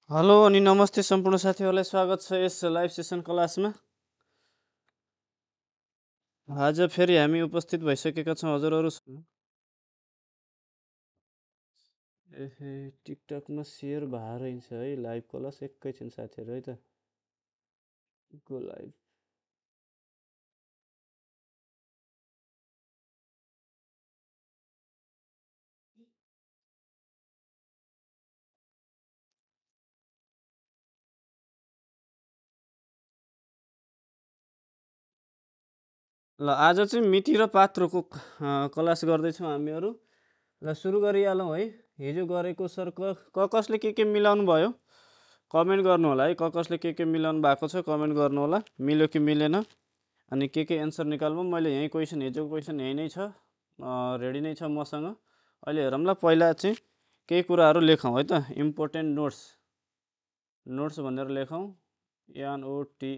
Hello अनि नमस्ते सम्पूर्ण साथीहरूलाई स्वागत छ यस लाइभ सेसन क्लासमा। आज फेरि हामी उपस्थित भइसकेका छौँ हजुरहरू। टिकटकमा सेयर भएर रहेछ है लाइभ क्लास। एकैछिन साथीहरू है त गो लाइभ। ल आज चाहिँ मिति र पात्रोको क्लास गर्दैछौँ हामीहरू। ल सुरु गरिहालौँ है। हिजो गरेको सर कसले के मिलाउनु भयो कमेन्ट गर्नु होला है। कसले के मिलाउनु भएको छ कमेन्ट गर्नु होला, मिल्यो कि मिलेन। अनि के एन्सर निकाल्नु। मैले यहीँ क्वेसन, हिजोको क्वेसन यहीँ नै छ, रेडी नै छ मसँग। अहिले हेरौँ ल। पहिला चाहिँ केही कुराहरू लेखौँ है त। इम्पोर्टेन्ट नोट्स भनेर लेखौँ। NOTE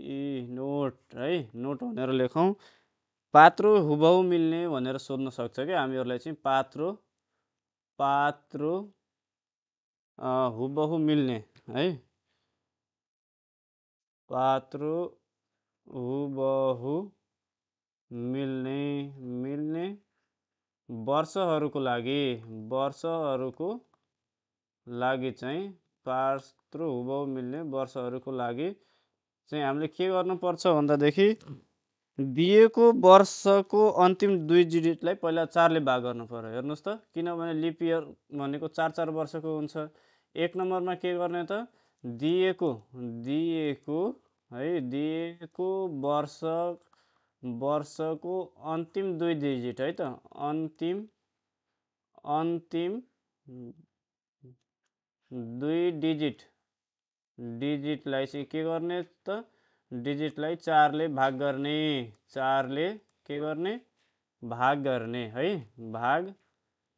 नोट है, नोट भनेर लेखौँ। पात्रो हुबहु मिल्ने भनेर सोध्न सक्छ क्या हामीहरूलाई चाहिँ। पात्रो हुबहु मिल्ने है। पात्रो हुबहु मिल्ने वर्षहरूको लागि चाहिँ पात्रो हुबहु मिल्ने वर्षहरूको लागि चाहिँ हामीले के गर्नुपर्छ भन्दादेखि दिएको वर्षको अन्तिम 2 डिजिटलाई पहिला 4ले भाग गर्नु पर्यो। हेर्नुहोस् त, किनभने लिप इयर भनेको 4 वर्षको हुन्छ। एक नम्बरमा के गर्ने त, दिएको वर्षको अन्तिम 2 डिजिट है त। अन्तिम 2 डिजिटलाई चाहिँ के गर्ने त, डिजिटलाई 4ले भाग गर्ने। 4ले के गर्ने, भाग गर्ने है, भाग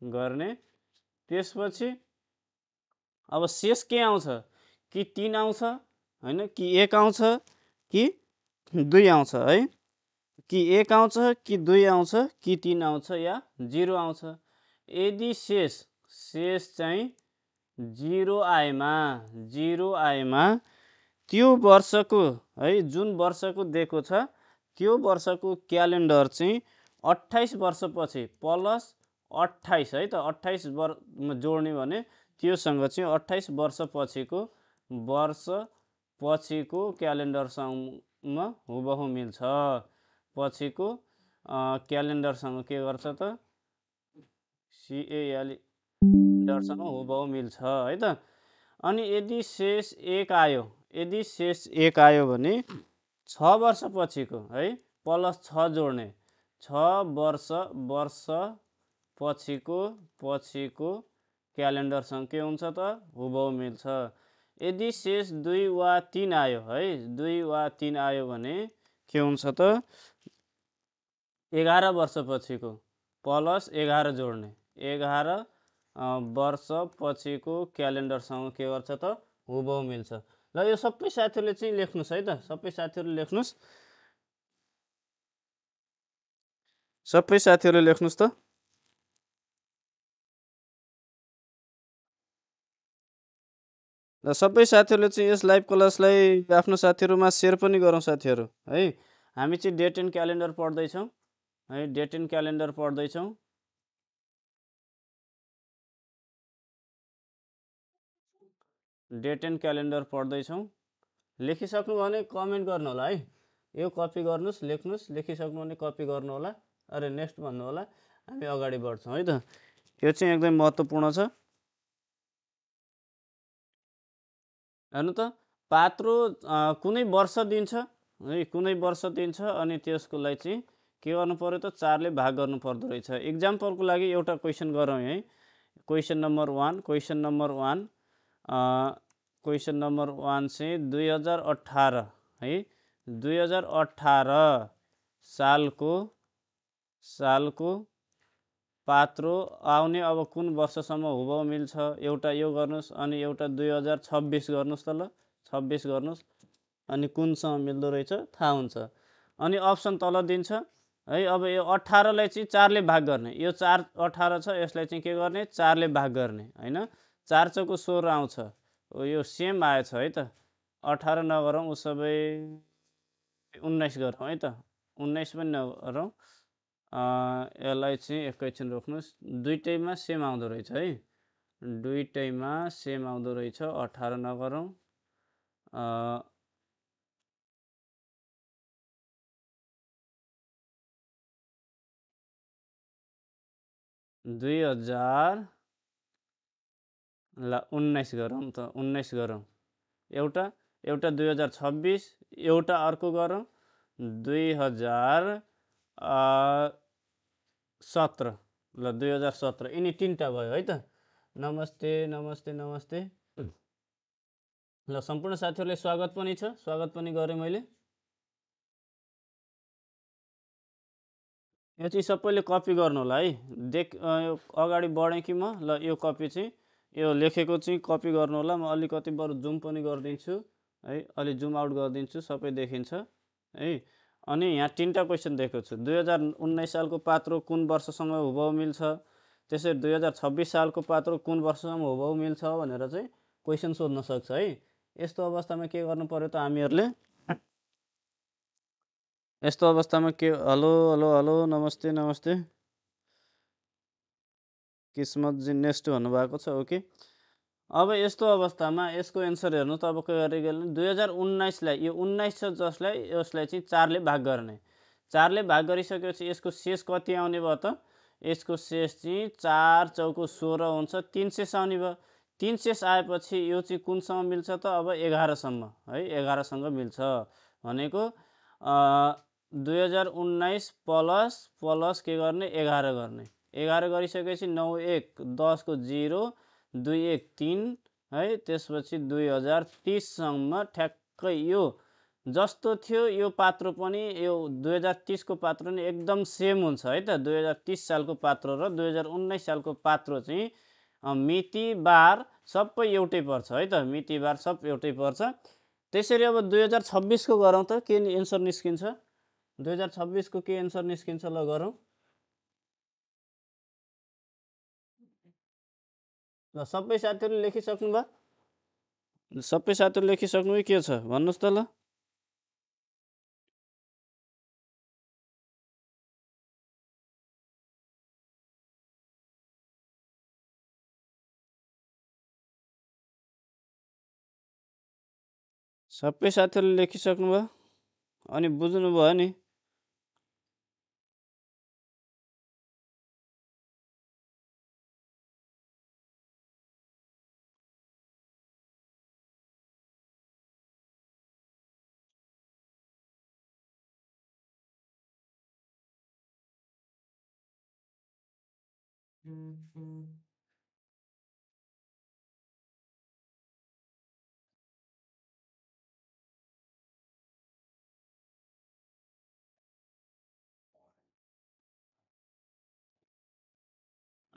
गर्ने। त्यसपछि अब शेष के आउँछ, कि 3 आउँछ हैन, कि 1 आउँछ, कि 2 आउँछ है, कि 1 आउँछ, कि 2 आउँछ, कि 3 आउँछ, या 0 आउँछ। यदि शेष चाहिँ 0 आएमा त्यो वर्षको है, जुन वर्षको दिएको छ त्यो वर्षको क्यालेन्डर चाहिँ 28 वर्षपछि प्लस 28 है त। 28 जोड्ने भने त्योसँग चाहिँ 28 वर्षपछिको क्यालेन्डरसँग हुबहु मिल्छ। पछिको क्यालेन्डरसँग के गर्छ त, क्यालेन्डरसँग हुबहु मिल्छ है त। अनि यदि शेष 1 आयो भने 6 वर्षपछिको है, प्लस 6 जोड्ने, 6 वर्षपछिको क्यालेन्डरसँग के हुन्छ त, हुबहु मिल्छ। यदि शेष 2 वा 3 आयो है, 2 वा 3 आयो भने के हुन्छ त, 11 वर्षपछिको प्लस 11 जोड्ने, 11 वर्षपछिको क्यालेन्डरसँग के गर्छ त, हुबहु मिल्छ। ल यो सबै साथीहरूले चाहिँ लेख्नुहोस् है त। सबै साथीहरूले लेख्नुहोस् त। र सबै साथीहरूले चाहिँ यस लाइभ क्लासलाई आफ्नो साथीहरूमा सेयर पनि गरौँ साथीहरू है। हामी चाहिँ डेट एन्ड क्यालेन्डर पढ्दैछौँ है, डेट एन्ड क्यालेन्डर पढ्दैछौँ। डेट एन्ड क्यालेन्डर पढ्दैछौँ। लेखिसक्नु भने कमेन्ट गर्नु होला है। यो कपी गर्नुहोस्, लेख्नुहोस्। लेखिसक्नु भने कपी गर्नु होला, अरे नेक्स्ट भन्नु होला, हामी अगाडि बढ्छौँ है त। यो चाहिँ एकदम महत्त्वपूर्ण छ। हेर्नु त, पात्रो कुनै वर्ष दिन्छ है, कुनै वर्ष दिन्छ अनि त्यसको लागि चाहिँ के गर्नु पर्यो त, 4ले भाग गर्नु पर्दो रहेछ। इक्जाम्पलको लागि एउटा क्वेसन गरौँ है। क्वेसन नम्बर 1 चाहिँ 2018 है, 2018 सालको पात्रो आउने अब कुन वर्षसम्म हुबहु मिल्छ, एउटा यो गर्नुहोस् अनि एउटा 2026 गर्नुहोस् त। ल 26 गर्नुहोस् अनि कुनसँग मिल्दो रहेछ थाहा हुन्छ। अनि अप्सन तल दिन्छ है। अब यो 18लाई चाहिँ 4ले भाग गर्ने, यो 4 18 छ, यसलाई चाहिँ के गर्ने, 4ले भाग गर्ने हैन। 4 चौको 16 आउँछ, यो सेम आएछ है त। 18 नगरौँ, उसो भए 19 गरौँ है त। 19 पनि नगरौँ, यसलाई चाहिँ एकैछिन रोक्नुहोस्। दुइटैमा सेम आउँदो रहेछ है, दुइटैमा सेम आउँदो रहेछ। 18 नगरौँ, 2000 ल 19 गरौँ त, 19 गरौँ। एउटा 2026, एउटा अर्को गरौँ 2017। ल 2017, यिनी तिनवटा भयो है त। नमस्ते नमस्ते नमस्ते। ल सम्पूर्ण साथीहरूलाई स्वागत पनि छ, स्वागत पनि गरेँ मैले। यो चाहिँ सबैले कपी गर्नु होला है। यो अगाडि बढेँ कि म, ल यो कपी चाहिँ, यो लेखेको चाहिँ कपी गर्नु होला। म अलिकति बरु जुम पनि गरिदिन्छु है, अलि जुम आउट गरिदिन्छु, सबै देखिन्छ है। अनि यहाँ तिनवटा क्वेसन दिएको छु। 2019 सालको पात्रो कुन वर्षसँग हुबहु मिल्छ, त्यसरी 2026 सालको पात्रो कुन वर्षसँग हुबहु मिल्छ भनेर चाहिँ क्वेसन सोध्न सक्छ है। यस्तो अवस्थामा के गर्नु पर्यो त हामीहरूले, यस्तो अवस्थामा के, हेलो हेलो हेलो नमस्ते नमस्ते, किस्मतजी नेक्स्ट भन्नुभएको छ, ओके। अब यस्तो अवस्थामा यसको एन्सर हेर्नु त। अब के गरेको 2019लाई, यो 19 छ जसलाई, यसलाई चाहिँ 4ले भाग गर्ने। 4ले भाग गरिसकेपछि यसको शेष कति आउने भयो त? यसको शेष चाहिँ 4 चौको 16 हुन्छ, 3 शेष आउने भयो। 3 शेष आएपछि यो चाहिँ कुनसँग मिल्छ त? अब 11सम्म है, 11सँग मिल्छ भनेको 2019 प्लस के गर्ने, 11 गर्ने। 11 गरिसकेपछि 9 1 10 को 0, 2 1 3 है। त्यसपछि 2030सम्म ठ्याक्कै यो जस्तो थियो यो पात्रो पनि, यो 2030 को पात्रो नि एकदम सेम हुन्छ है त। 2030 सालको पात्रो र 2019 सालको पात्रो चाहिँ मिति बार सबै एउटै पर्छ है त, मिति बार सब एउटै पर्छ। त्यसरी अब 2026 को गरौँ त, के एन्सर निस्किन्छ? 2026 को के एन्सर निस्किन्छ, ल गरौँ। ल सबै साथीहरूले लेखिसक्नु भयो? सबै साथीहरूले लेखिसक्नु के छ भन्नुहोस् त ल। सबै साथीहरूले लेखिसक्नु भयो अनि बुझ्नुभयो नि?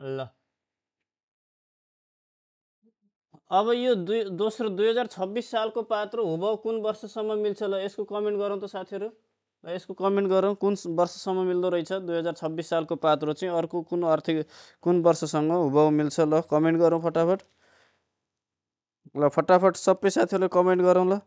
ल अब यो दोस्रो 2026 सालको पात्रो हुबहु कुन वर्षसम्म मिल्छ, ल यसको कमेन्ट गरौँ त साथीहरू। ल यसको कमेन्ट गरौँ, कुन वर्षसम्म मिल्दो रहेछ 2026 सालको पात्रो चाहिँ अर्को कुन वर्षसँग हुबहु मिल्छ, ल कमेन्ट गरौँ फटाफट। ल फटाफट सबै साथीहरूले कमेन्ट गरौँ ल।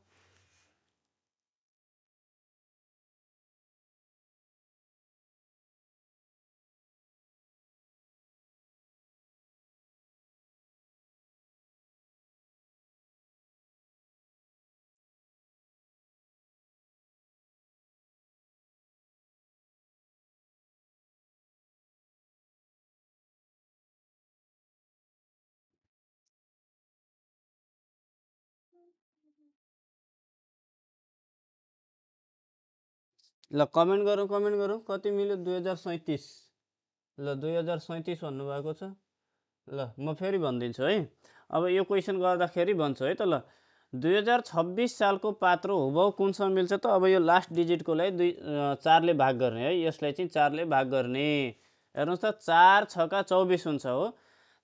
ल कमेन्ट गरौँ कति मिल्यो? 2037। ल 2037 भन्नुभएको छ। ल म फेरि भनिदिन्छु है। अब यो क्वेसन गर्दाखेरि भन्छु है त। ल 2026 सालको पात्रो हुबहु कुनसँग मिल्छ त? अब यो लास्ट डिजिटको लागि 4ले भाग गर्ने है, यसलाई चाहिँ 4ले भाग गर्ने। हेर्नुहोस् त, 4 छका 24 हुन्छ हो।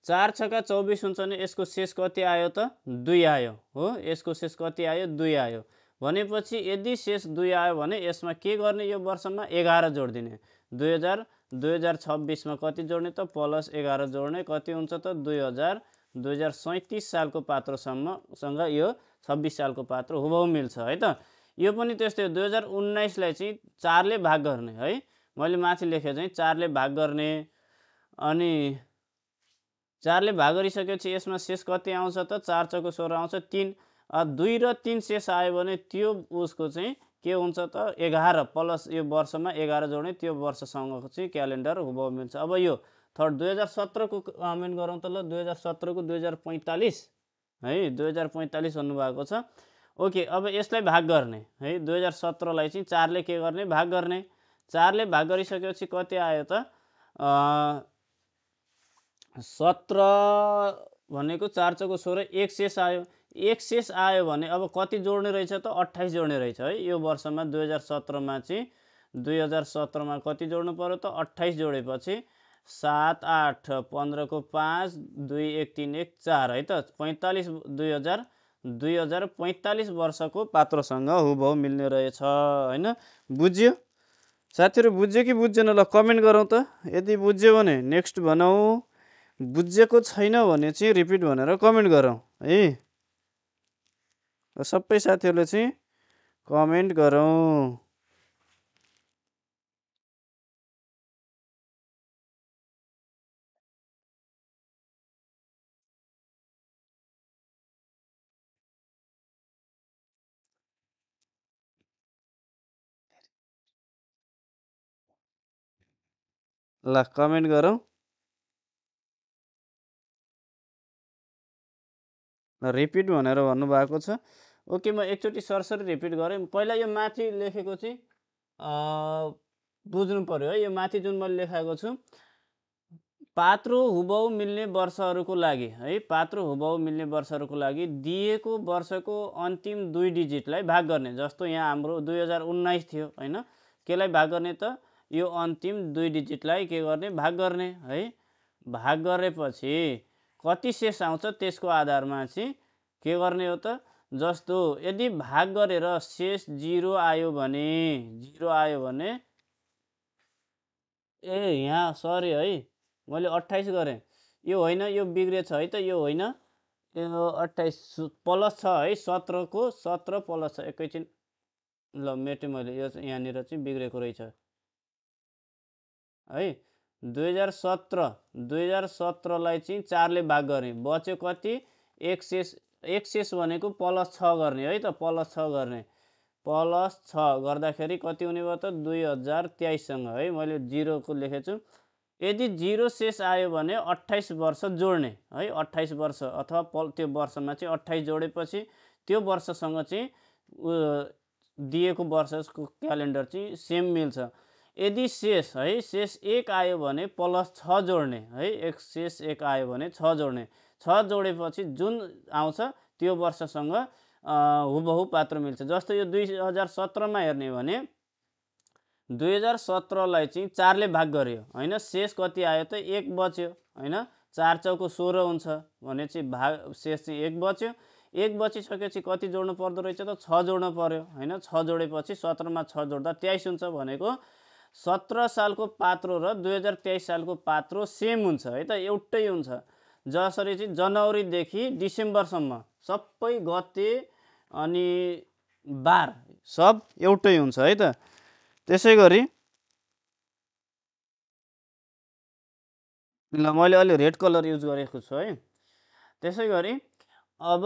4 छका 24 हुन्छ भने यसको शेष कति आयो त? 2 आयो हो। यसको शेष कति आयो? 2 आयो। भनेपछि यदि शेष 2 आयो भने यसमा के गर्ने? यो वर्षमा 11 जोडिदिने। 2026मा कति जोड्ने त? +11 जोड्ने। कति हुन्छ त? 2000 2037 सालको पात्रोसँग यो 26 सालको पात्रो हुबहु मिल्छ है त। यो पनि त्यस्तै हो, 2019 लाई चाहिँ 4 ले भाग गर्ने है। मैले माथि लेखेको चाहिँ 4 ले भाग गर्ने, अनि 4 ले भाग गरिसकेपछि यसमा शेष कति आउँछ त? 4 चौको 16 आउँछ, 3 2 र 3 शेष आयो भने त्यो उसको चाहिँ के हुन्छ त? 11 प्लस यो वर्षमा 11 जोड्ने, त्यो वर्षसँगको चाहिँ क्यालेन्डर हुबहु मिल्छ। अब यो थर्ड 2017 को कमेन्ट गरौँ त ल। 2017 को 2045 है, 2045 भन्नुभएको छ। ओके, अब यसलाई भाग गर्ने है। 2017 लाई चाहिँ 4 ले के गर्ने? भाग गर्ने। 4 ले भाग गरिसकेपछि कति आयो त? 17 भनेको 4 चौको 16, 1 शेष आयो। 1 शेष आयो भने अब कति जोड्ने रहेछ त? 28 जोड्ने रहेछ है। यो वर्षमा 2017 मा चाहिँ 2017 मा कति जोड्नु पर्यो त? 28 जोडेपछि 7 8 15 को 5 2 1 3 1 4 है त। 45 2045 वर्षको पात्रोसँग हुबहु मिल्ने रहेछ हैन। बुझ्यो साथीहरु? बुझ्यो कि बुझ्दैन? ल कमेन्ट गरौँ त। यदि बुझ्यो भने नेक्स्ट भनौँ, बुझेको छैन भने चाहिँ रिपिट भनेर कमेन्ट गरौँ है। सबै साथीहरुले चाहिँ कमेन्ट गरौँ। ल कमेन्ट गरौँ। रिपिट भनेर भन्नुभएको छ। ओके, म एकचोटि सरसरी रिपिट गरेँ। पहिला यो माथि लेखेको चाहिँ बुझ्नु पर्यो है। यो माथि जुन मैले लेखाएको छु, पात्रो हुबहु मिल्ने वर्षहरूको लागि है, पात्रो हुबहु मिल्ने वर्षहरूको लागि दिएको वर्षको अन्तिम 2 डिजिटलाई भाग गर्ने। जस्तो यहाँ हाम्रो 2019 थियो हैन, केलाई भाग गर्ने त? यो अन्तिम 2 डिजिटलाई के गर्ने? भाग गर्ने है। भाग गरेपछि कति शेष आउँछ त्यसको आधारमा चाहिँ के गर्ने हो त? जस्तो यदि भाग गरेर शेष 0 आयो भने, 0 आयो भने यहाँ सरी है, मैले 28 गरेँ। यो होइन, यो बिग्रेछ है त। यो होइन, यो 28 प्लस छ है। 17 को 17 प्लस छ। एकैछिन ल मेटेँ मैले, यो यहाँनिर चाहिँ बिग्रेको रहेछ है। 2017 लाई चाहिँ 4 ले भाग गर्ने, बच्यो कति? 1 शेष। 1 शेष भनेको प्लस 6 गर्ने है त। प्लस 6 गर्ने, प्लस 6 गर्दाखेरि कति हुने भयो त? 2023 सँग है। मैले 0 को लेखेको छु। यदि 0 शेष आयो भने 28 वर्ष जोड्ने है। 28 वर्ष अथवा त्यो वर्षमा चाहिँ 28 जोडेपछि त्यो वर्षसँग चाहिँ दिएको वर्षको क्यालेन्डर चाहिँ सेम मिल्छ। यदि शेष है, शेष 1 आयो भने प्लस 6 जोड्ने है। 1 शेष 1 आयो भने 6 जोड्ने, 6 जोडेपछि जुन आउँछ त्यो वर्षसँग हुबहु पात्रो मिल्छ। जस्तो यो 2017 मा हेर्ने हो भने 2017 लाई चाहिँ 4 ले भाग गर्यो हैन। शेष कति आयो त? 1 बच्यो हैन। 4 चौको 16 हुन्छ भने चाहिँ भाग शेष चाहिँ 1 बच्यो। 1 बचिसकेपछि कति जोड्नु पर्दो रहेछ त? 6 जोड्नु पर्यो हैन। 6 जोडेपछि 17 मा 6 जोड्दा 23 हुन्छ भनेको 17 सालको पात्रो र 2023 सालको पात्रो सेम हुन्छ है त, एउटै हुन्छ। जसरी चाहिँ जनवरीदेखि डिसेम्बरसम्म सबै गते अनि बार सब एउटै हुन्छ है त। त्यसै गरी ल मैले अलि रेड कलर युज गरेको छु है। त्यसै गरी अब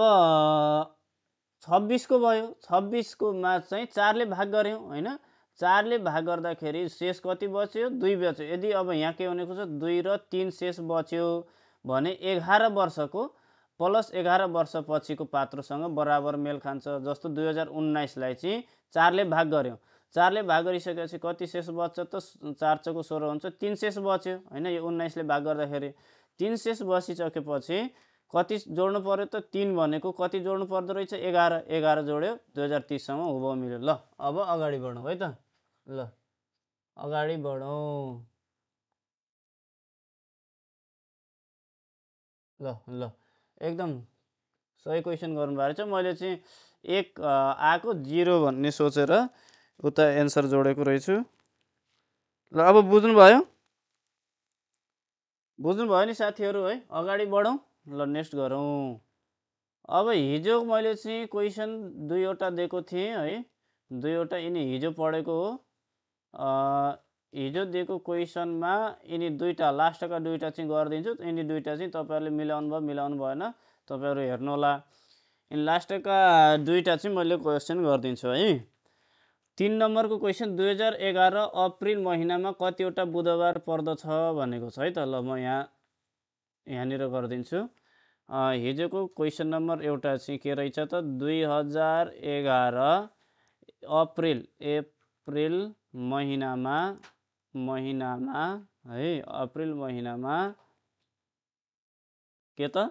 26 को भयो। 26 को मा चाहिँ 4 ले भाग गर्यौं हैन। 4 ले भाग गर्दाखेरि शेष कति बच्यो? 2 बच्यो। यदि अब यहाँ के भनेको छ? 2 र 3 शेष बच्यो भने 11 वर्षको प्लस 11 वर्ष पछिको पात्रोसँग बराबर मेल खान्छ। जस्तो 2019 लाई चाहिँ 4 ले भाग गर्यौं। 4 ले भाग गरिसकेपछि कति शेष बच्छ त? 4 चौको 16 हुन्छ, 3 शेष बच्यो हैन। यो 19 ले भाग गर्दाखेरि 3 शेष बसिसकेपछि कति जोड्नु पर्यो त? 3 भनेको कति जोड्नु पर्दो रहेछ? 11। 11 जोड्यो 2030 सम्म हुबहु मिल्यो। ल अब अगाडि बढौँ है त। ल अगाडि बढौँ। ल एकदम सही क्वेसन गर्नुभएको रहेछ। मैले चाहिँ 1 आएको 0 भन्ने सोचेर उता एन्सर जोडेको रहेछु। ल अब बुझ्नुभयो? बुझ्नुभयो नि साथीहरु है? अगाडि बढौँ। ल नेक्स्ट गरौँ। अब हिजो मैले चाहिँ क्वेसन 2वटा दिएको थिएँ है, 2वटा यिनी हिजो पढेको हो। हिजो दिएको क्वेसनमा यिनी 2टा लास्टका 2टा चाहिँ गरिदिन्छु, यिनी 2टा चाहिँ तपाईँहरूले मिलाउनु भएन, तपाईँहरू हेर्नुहोला। यिनी लास्टका 2टा चाहिँ मैले क्वेसन गरिदिन्छु है। 3 नम्बरको क्वेसन 2011 अप्रिल महिनामा कतिवटा बुधबार पर्दछ भनेको छ है त। ल म यहाँनिर गरिदिन्छु। हिजोको क्वेसन नम्बर एउटा चाहिँ के रहेछ त, 2011 अप्रिल महिनामा है, अप्रिल महिनामा के त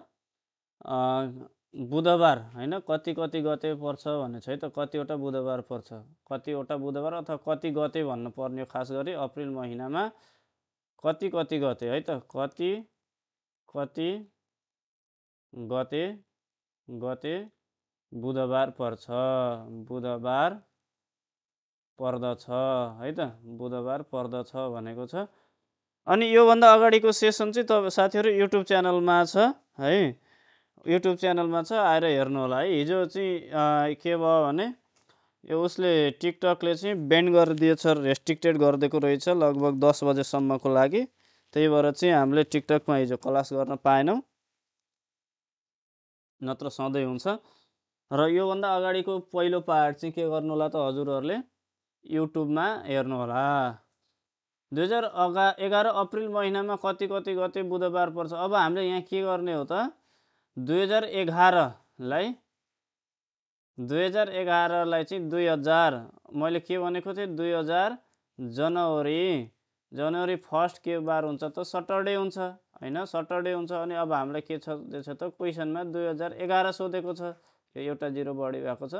बुधबार होइन, कति गते पर्छ भन्ने छ है त। कतिवटा बुधबार पर्छ, कतिवटा बुधबार अथवा कति गते भन्नु पर्ने हो। खास गरी अप्रिल महिनामा कति गते है त, कति गते बुधबार पर्छ, बुधबार पर्दछ है त, बुधबार पर्दछ भनेको छ। अनि योभन्दा अगाडिको सेसन चाहिँ तपाईँ साथीहरू युट्युब च्यानलमा छ है, युट्युब च्यानलमा छ, आएर हेर्नु होला है। हिजो चाहिँ के भयो भने यो उसले टिकटकले चाहिँ ब्यान गरिदिएछ, रेस्ट्रिक्टेड गरिदिएको रहेछ लगभग 10 बजेसम्मको लागि। त्यही भएर चाहिँ हामीले टिकटकमा हिजो क्लास गर्न पाएनौँ, नत्र सधैँ हुन्छ। र योभन्दा अगाडिको पहिलो पार्ट चाहिँ के गर्नु होला त हजुरहरूले युट्युबमा हेर्नु होला। 2011 अप्रिल महिनामा कति गते बुधबार पर्छ। अब हामीले यहाँ के गर्ने हो त, 2011लाई चाहिँ 2000 मैले के भनेको थिएँ, 2000 जनवरी 1 के बार हुन्छ त, सटरडे हुन्छ होइन, सटरडे हुन्छ। अनि अब हामीलाई के छ त क्वेसनमा 2011 सोधेको छ, एउटा 0 बढी भएको छ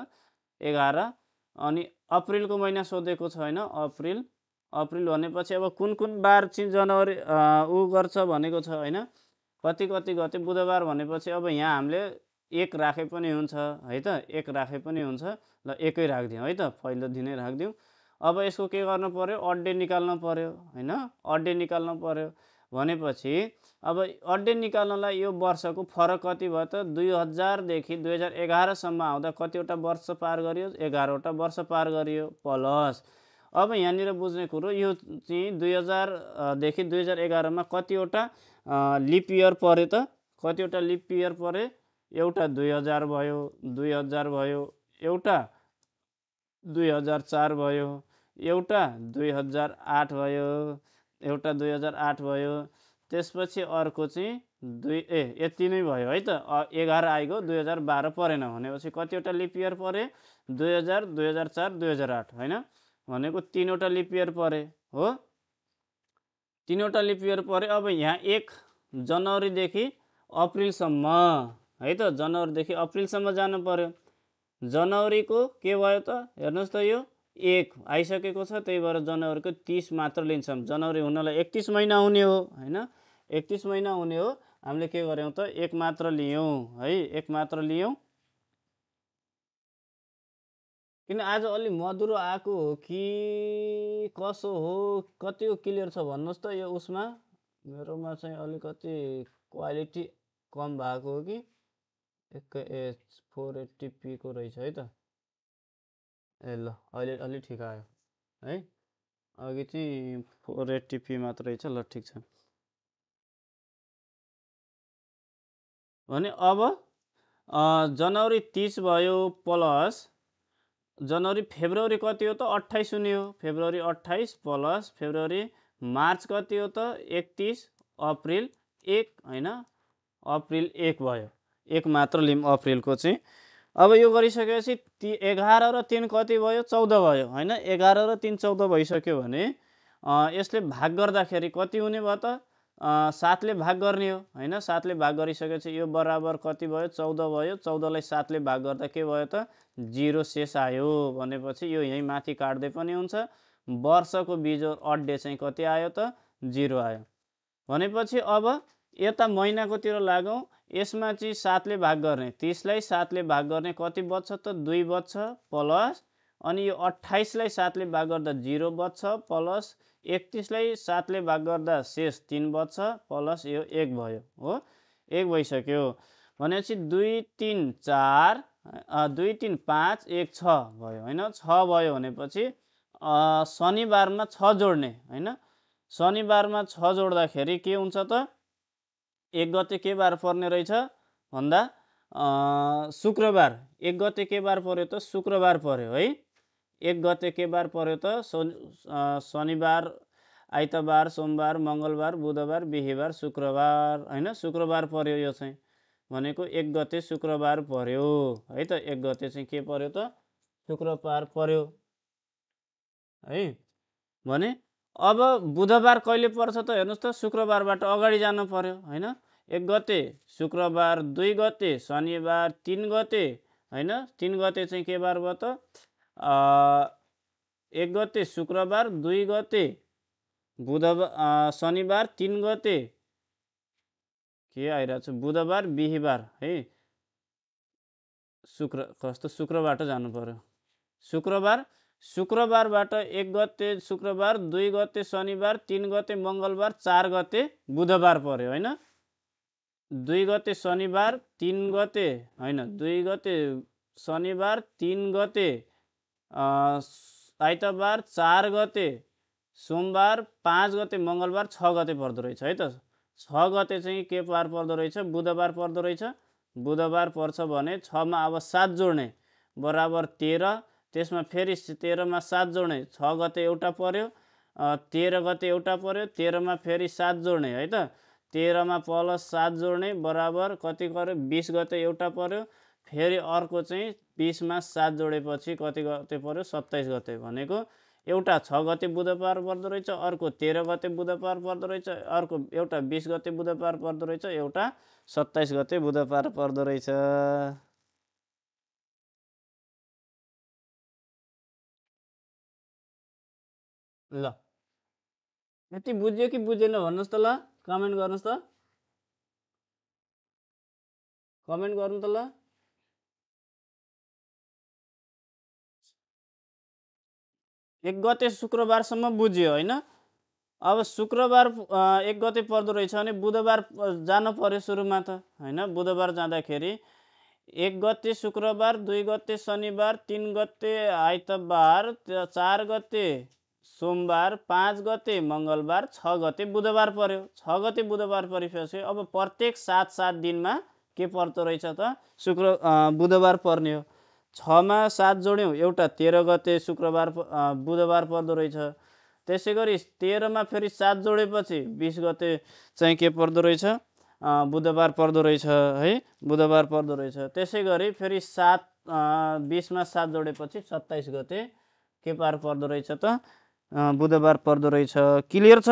11। अनि अप्रिलको महिना सोधेको छ होइन, अप्रिल भनेपछि अब कुन बार चाहिँ जनवरी गर्छ भनेको छ होइन, कति गते बुधबार भनेपछि अब यहाँ हामीले 1 राखे पनि हुन्छ है त, 1 राखे पनि हुन्छ। ल 1 राखिदिउँ है त, पहिलो दिनै राखिदिउँ। अब यसको के गर्नु पर्यो, अड्डे निकाल्नु पर्यो होइन, अड्डे निकाल्नु पर्यो भनेपछि अब अड्डे निकाल्नलाई यो वर्षको फरक कति भयो त, 2000 देखि 2011सम्म आउँदा कतिवटा वर्ष पार गरियो, 11वटा वर्ष पार गरियो प्लस। अब यहाँनिर बुझ्ने कुरो यो चाहिँ 2000 देखि 2011मा कतिवटा लिप इयर पर्यो त, कतिवटा लिप इयर पर्यो, एउटा 2000 भयो, 2000 भयो, एउटा 2004 भयो, एउटा 2008 भयो, एउटा 2008 भयो। त्यसपछि अर्को चाहिँ यति नै भयो है त, 11 आइगयो, 2012 परेन भनेपछि कतिवटा लिप इयर परे, 2000, 2004, 2008 होइन, भनेको 3वटा लिप इयर परे हो, 3वटा लिप इयर परे। अब यहाँ 1 जनवरीदेखि अप्रिलसम्म है त, जनवरीदेखि अप्रिलसम्म जानु पर्यो। जनवरीको के भयो त हेर्नुहोस् त, यो 1 आइसकेको छ, त्यही भएर जनवरीको 30 मात्र लिन्छौँ। जनवरी हुनलाई 31 महिना हुने हो होइन, 31 महिना हुने हो। हामीले के गर्यौँ त 1 मात्र लियौँ है, 1 मात्र लियौँ। किन आज अलि मधुरो आएको हो कि कसो हो, कतिको क्लियर छ भन्नुहोस् त। यो उसमा मेरोमा चाहिँ अलिकति क्वालिटी कम भएको हो कि 480p को रहेछ है त। ल अहिले अलि ठिक आयो है, अघि चाहिँ 480p मात्र रहेछ। ल ठिक छ भने अब जनवरी 30 भयो प्लस फेब्रुअरी कति हो त 28 हुने हो, फेब्रुअरी 28 प्लस फेब्रुअरी मार्च कति हो त 31, अप्रिल 1 होइन, अप्रिल 1 भयो, 1 मात्र लिम अप्रिलको चाहिँ। अब यो गरिसकेपछि 11 र 3 कति भयो, 14 भयो होइन, 11 र 3 14 भइसक्यो भने यसले भाग गर्दाखेरि कति हुने भयो त 7 ले भाग गर्ने हो होइन, 7 ले भाग गरिसकेपछि यो बराबर कति भयो, 14 भयो। 14लाई 7 ले भाग गर्दा के भयो त 0 शेष आयो भनेपछि यो यहीँ माथि काट्दै पनि हुन्छ। वर्षको बिजोड अड्डे चाहिँ कति आयो त 0 आयो भनेपछि अब यता महिनाकोतिर लागौँ। यसमा चाहिँ 7 ले भाग गर्ने, 30लाई 7 ले भाग गर्ने कति बच्छ त 2 बच्छ प्लस, अनि यो 28लाई 7 ले भाग गर्दा 0 बच्छ प्लस, 31लाई 7 ले भाग गर्दा शेष 3 बच्छ प्लस यो 1 भयो हो। 1 भइसक्यो भनेपछि 2 3 4 2 3 5 1 6 भयो हैन। 6 भयो भनेपछि शनिबारमा 6 जोड्ने हैन। शनिबारमा 6 जोड्दाखेरि के हुन्छ त 1 गते के बार पर्ने रहेछ भन्दा शुक्रबार। 1 गते के बार पर्यो त शुक्रबार पर्यो है। 1 गते के बार पर्यो त शनिबार, आइतबार, सोमबार, मङ्गलबार, बुधबार, बिहीबार, शुक्रबार हैन। शुक्रबार पर्यो यो चाहिँ भनेको 1 गते शुक्रबार पर्यो है त। 1 गते चाहिँ के पर्यो त शुक्रबार पर्यो है। भने अब बुधबार कहिले पर्छ त हेर्नुहोस् त शुक्रबारबाट अगाडि जानु पर्यो हैन। 1 गते शुक्रबार, 2 गते शनिबार, 3 गते हैन। 3 गते चाहिँ के बार भयो त 1 गते शुक्रबार, 2 गते बुधबार शनिबार, 3 गते के आइरहेको छ बुधबार, बिहीबार है। कस्तो शुक्रबाट जानु पर्यो शुक्रबार। शुक्रबारबाट 1 गते शुक्रबार, 2 गते शनिबार, 3 गते मङ्गलबार, 4 गते बुधबार पर्यो हैन। 2 गते शनिबार, 3 गते हैन 2 गते शनिबार, 3 गते आइतबार, 4 गते सोमबार, 5 गते मङ्गलबार, 6 गते पर्दो रहेछ है त। 6 गते चाहिँ के बार पर्दो रहेछ बुधबार पर्दो रहेछ। बुधबार पर्छ भने 6 मा अब 7 जोड्ने बराबर 13। त्यसमा फेरि 13 मा 7 जोड्ने 6 गते एउटा पर्यो। 13 गते एउटा पर्यो। 13 मा फेरि 7 जोड्ने है त। 13 मा प्लस 7 जोड्ने बराबर कति गर्यो 20 गते एउटा पर्यो। फेरि अर्को चाहिँ 20 मा 7 जोडेपछि कति गते पर्यो 27 गते भनेको एउटा 6 गते बुधबार पर्दो रहेछ, अर्को 13 गते बुधबार पर्दो रहेछ, अर्को एउटा 20 गते बुधबार पर्दो रहेछ, एउटा 27 गते बुधबार पर्दो रहेछ। ल यति बुझ्यो कि बुझेन भन्नुहोस् त ल कमेन्ट गर्नुहोस् त। कमेन्ट गर्नु त ल। 1 गते शुक्रबारसम्म बुझ्यो होइन। अब शुक्रबार 1 गते पर्दो रहेछ भने बुधबार जानु पर्यो सुरुमा त होइन। बुधबार जाँदाखेरि 1 गते शुक्रबार, 2 गते शनिबार, 3 गते आइतबार, 4 गते सोमबार, 5 गते मङ्गलबार, 6 गते बुधबार पर्यो। 6 गते बुधबार परेपछि अब प्रत्येक 7 दिनमा के पर्दो रहेछ त बुधबार पर्ने हो। 6 मा 7 जोड्यौँ एउटा 13 गते शुक्रबार बुधबार पर्दो रहेछ। त्यसै गरी 13 मा फेरि 7 जोडेपछि 20 गते चाहिँ के पर्दो रहेछ बुधबार पर्दो रहेछ है। बुधबार पर्दो रहेछ। त्यसै गरी फेरि 20 मा 7 जोडेपछि 27 गते के बार पर्दो रहेछ त बुधबार पर्दो रहेछ। क्लियर छ?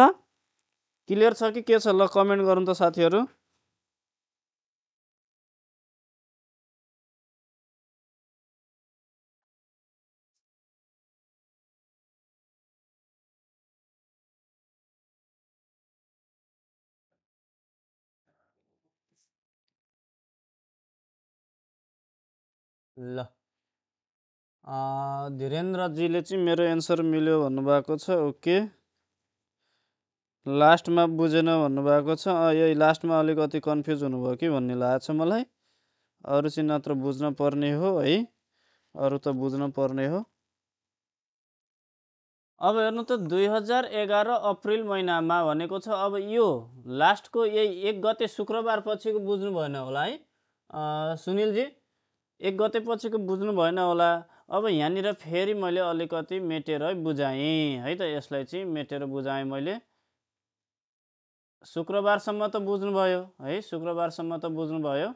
क्लियर छ कि के छ ल कमेन्ट गर्नु त साथीहरू। ल धीरेन्द्रजीले चाहिँ मेरो एन्सर मिल्यो भन्नुभएको छ। ओके लास्टमा बुझेन भन्नुभएको छ। यही लास्टमा अलिकति कन्फ्युज हुनुभयो कि भन्ने लागेको छ मलाई। अरू चाहिँ नत्र बुझ्न पर्ने हो है। अरू त बुझ्न पर्ने हो। अब हेर्नु त 2011 अप्रिल महिनामा भनेको छ। अब यो लास्टको यही 1 गते शुक्रबार पछिको बुझ्नु भएन होला है सुनिलजी। 1 गते पछिको बुझ्नु भएन होला। अब यहाँनिर फेरि मैले अलिकति मेटेर बुझाएँ है त। यसलाई चाहिँ मेटेर बुझाएँ मैले। शुक्रबारसम्म त बुझ्नुभयो है। शुक्रबारसम्म त बुझ्नुभयो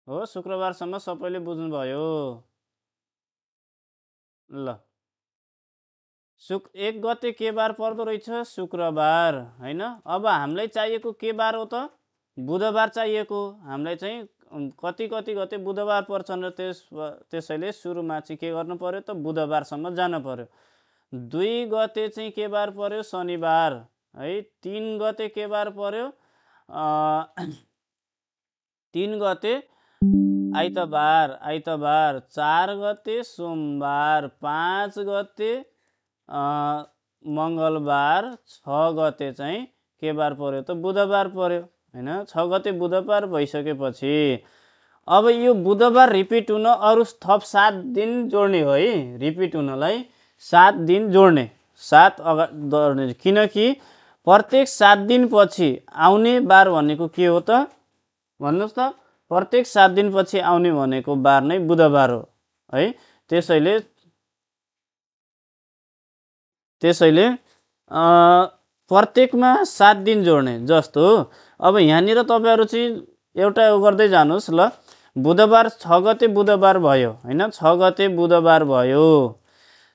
हो। शुक्रबारसम्म सबैले बुझ्नुभयो। ल 1 गते के बार पर्दो रहेछ शुक्रबार होइन। अब हामीलाई चाहिएको के बार हो त बुधबार चाहिएको। हामीलाई चाहिँ कति गते बुधबार पर्छ र त्यसैले सुरुमा चाहिँ के गर्नु पर्यो त बुधबारसम्म जानु पर्यो। 2 गते चाहिँ के बार पर्यो शनिबार है। 3 गते के बार पर्यो 3 गते आइतबार। 4 गते सोमबार, 5 गते मङ्गलबार, 6 गते चाहिँ के बार पर्यो त बुधबार पर्यो हैन 6 गते बुधबार भइसकेपछि अब यो बुधबार रिपिट हुन अरु थप 7 दिन जोड्ने हो है रिपिट हुनलाई 7 दिन जोड्ने 7 जोड्ने किनकि प्रत्येक 7 दिन पछि आउने बार भनेको के हो त भन्नुस् त प्रत्येक 7 दिन पछि आउने भनेको बार नै बुधबार हो है त्यसैले प्रत्येकमा 7 दिन जोड्ने जस्तो अब यहाँनिर तपाईहरु चाहिँ एउटा गर्दै जानुस् ल बुधबार 6 गते बुधबार भयो हैन 6 गते बुधबार भयो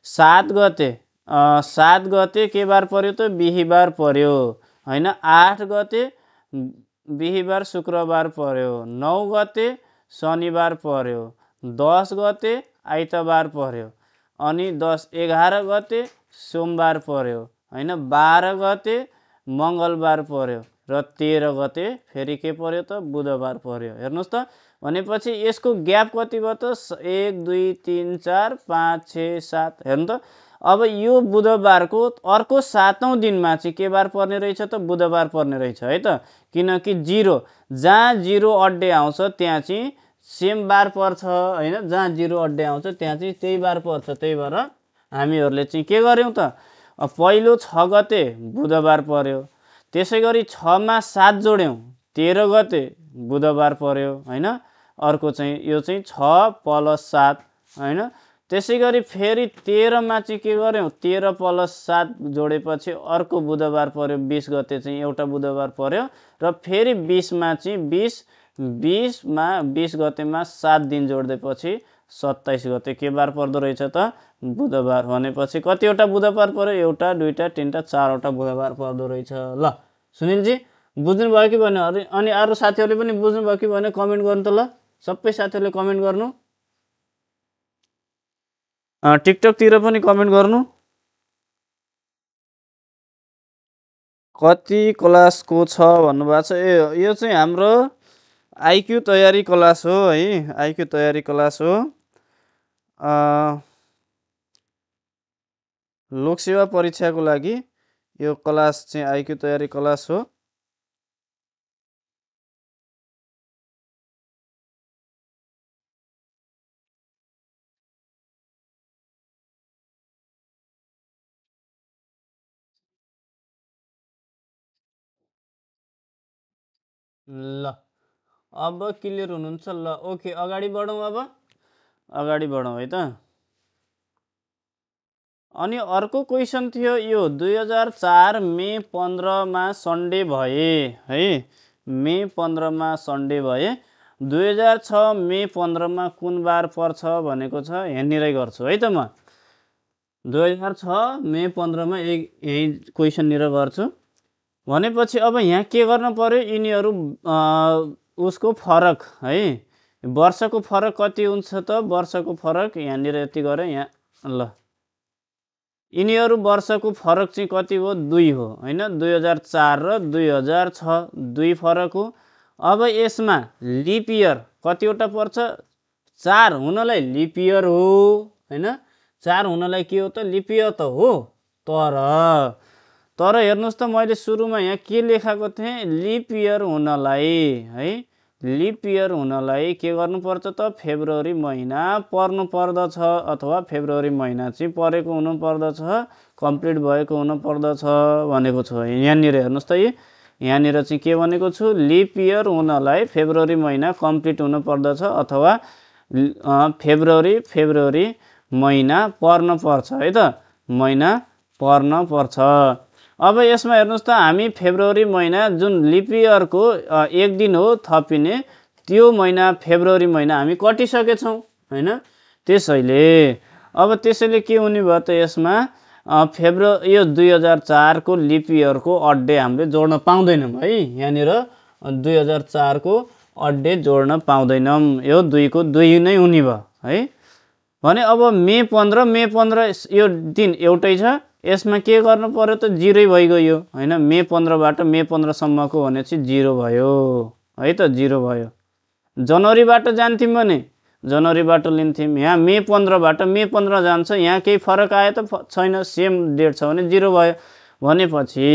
7 गते के बार पर्यो त बिहीबार पर्यो हैन 8 गते बिहीबार शुक्रबार पर्यो 9 गते शनिबार पर्यो 10 गते आइतबार पर्यो अनि 11 गते सोमबार पर्यो हैन 12 गते मंगलबार पर्यो र 13 गते फेरि के पर्यो त बुधबार पर्यो हेर्नुस् त भनेपछि यसको ग्याप कति भयो त 1 2 3 4 5 6 7 हेर्नु त अब यो बुधबारको अर्को 7औं दिनमा चाहिँ के बार पर्ने रहेछ त बुधबार पर्ने रहेछ है त किनकि 0 जहाँ 0 अड्डे आउँछ त्यहाँ चाहिँ सेम बार पर्छ हैन जहाँ 0 अड्डे आउँछ त्यहाँ चाहिँ त्यही बार पर्छ त्यही भएर हामीहरुले चाहिँ के गर्यौं त पहिलो 6 गते बुधबार पर्यो त्यसैगरी 6 मा 7 जोड्यौं 13 गते बुधबार पर्यो हैन अर्को चाहिँ यो चाहिँ 6 + 7 हैन त्यसैगरी फेरि 13 मा चाहिँ के गर्यौं 13 + 7 जोडेपछि अर्को बुधबार पर्यो 20 गते चाहिँ एउटा बुधबार पर्यो र फेरि 20 मा चाहिँ 20 गतेमा 7 दिन जोड्दैपछि 27 गते के बार पर्दो रहेछ त बुधबार भनेपछि कतिवटा बुधबार पर्यो एउटा दुईटा तीनटा चारवटा बुधबार पर्दो रहेछ ल सुनिल जी बुझ्नु भयो कि भएन अनि अरु साथीहरुले पनि बुझ्नु भयो कि भएन कमेन्ट गर्नु त ल सबै साथीहरुले कमेन्ट गर्नु टिकटक तिर पनि कमेन्ट गर्नु कति क्लासको छ भन्नुभएको छ ए यो चाहिँ हाम्रो आईक्यू तयारी क्लास हो है आईक्यू तयारी क्लास हो लोकसेवा परीक्षाको लागि यो क्लास चाहिँ आईक्यू तयारी क्लास हो ल अब क्लियर हुनुहुन्छ ल ओके अगाडि बढौं अब अगाडि बढौं है त अनि अर्को क्वेशन थियो यो 2004 मे 15 मा सन्डे भए है मे 15 मा सन्डे भए 2006 मे 15 मा कुन बार पर्छ भनेको छ यहाँनिरै गर्छु है त म 2006 मे 15 मा यही क्वेशन निर गर्छु भनेपछि अब यहाँ के गर्न पर्यो यिनीहरु उसको फरक है वर्षको फरक कति हुन्छ त वर्षको फरक यहाँनिर यति गरे यहाँ ल यिनीहरु वर्षको फरक चाहिँ कति हो 2 हो हैन 2004 र 2006 2 फरक हो अब यसमा लिप इयर कतिवटा पर्छ 4 हुनलाई लिप इयर हो हैन 4 हुनलाई के हो त लिप इयर त हो तर हेर्नुस् त मैले सुरुमा यहाँ के लेखेको थिएँ लिप इयर हुनलाई है लिप इयर हुनलाई के गर्नु पर्छ त फेब्रुअरी महिना पर्नु पर्दछ अथवा फेब्रुअरी महिना चाहिँ परेको हुनु पर्दछ कम्प्लिट भएको हुनु पर्दछ भनेको छ यहाँनिर हेर्नुस् त यहाँनिर चाहिँ के भनेको छु लिप इयर हुनलाई फेब्रुअरी महिना कम्प्लिट हुनु पर्दछ अथवा फेब्रुअरी महिना पर्न पर्छ है त महिना पर्न पर्छ अब यसमा हेर्नुस् त हामी फेब्रुअरी महिना जुन लिप इयरको एक दिन हो थपिने त्यो महिना फेब्रुअरी महिना हामी कटिसकेछौं हैन त्यसैले के हुने भयो त यसमा यो 2004 को लिप इयरको अड्डे हामीले जोड्न पाउँदैनौं है यहाँनिर 2004 को अड्डे जोड्न पाउँदैनौं यो 2 को 2 नै हुने भयो है भने अब मे 15 यो दिन एउटै छ यसमा के गर्नु पर्यो त 0 भइगयो हैन मे 15 बाट मे 15 सम्मको भनेपछि 0 भयो है त 0 भयो जनवरी बाट जान्थिम भने जनवरी बाट लिन्थिम यहाँ मे 15 बाट मे 15 जान्छ यहाँ केही फरक आयो त छैन सेम डेट छ भने 0 भयो भनेपछि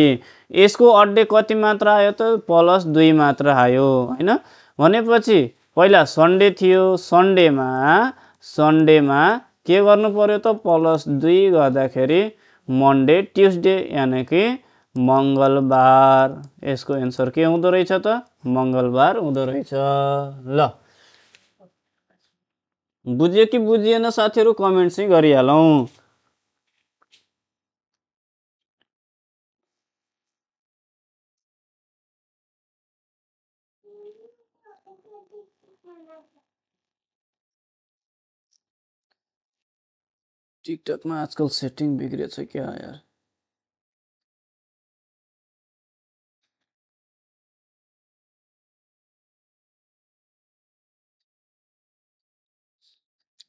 यसको अड्डे कति मात्र आयो त +2 मात्र आयो हैन। भनेपछि पहिला सन्डे थियो, सन्डेमा के गर्नु पर्यो त +2 गर्दाखेरि मन्डे ट्युसडे यानि कि मङ्गलबार। यसको एन्सर के हुँदो रहेछ त मङ्गलबार हुँदो रहेछ। ल बुझ्यो कि बुझिएन साथीहरू कमेन्ट चाहिँ गरिहालौँ। टिकटकमा आजकल सेटिङ बिग्रेछ क्या यार।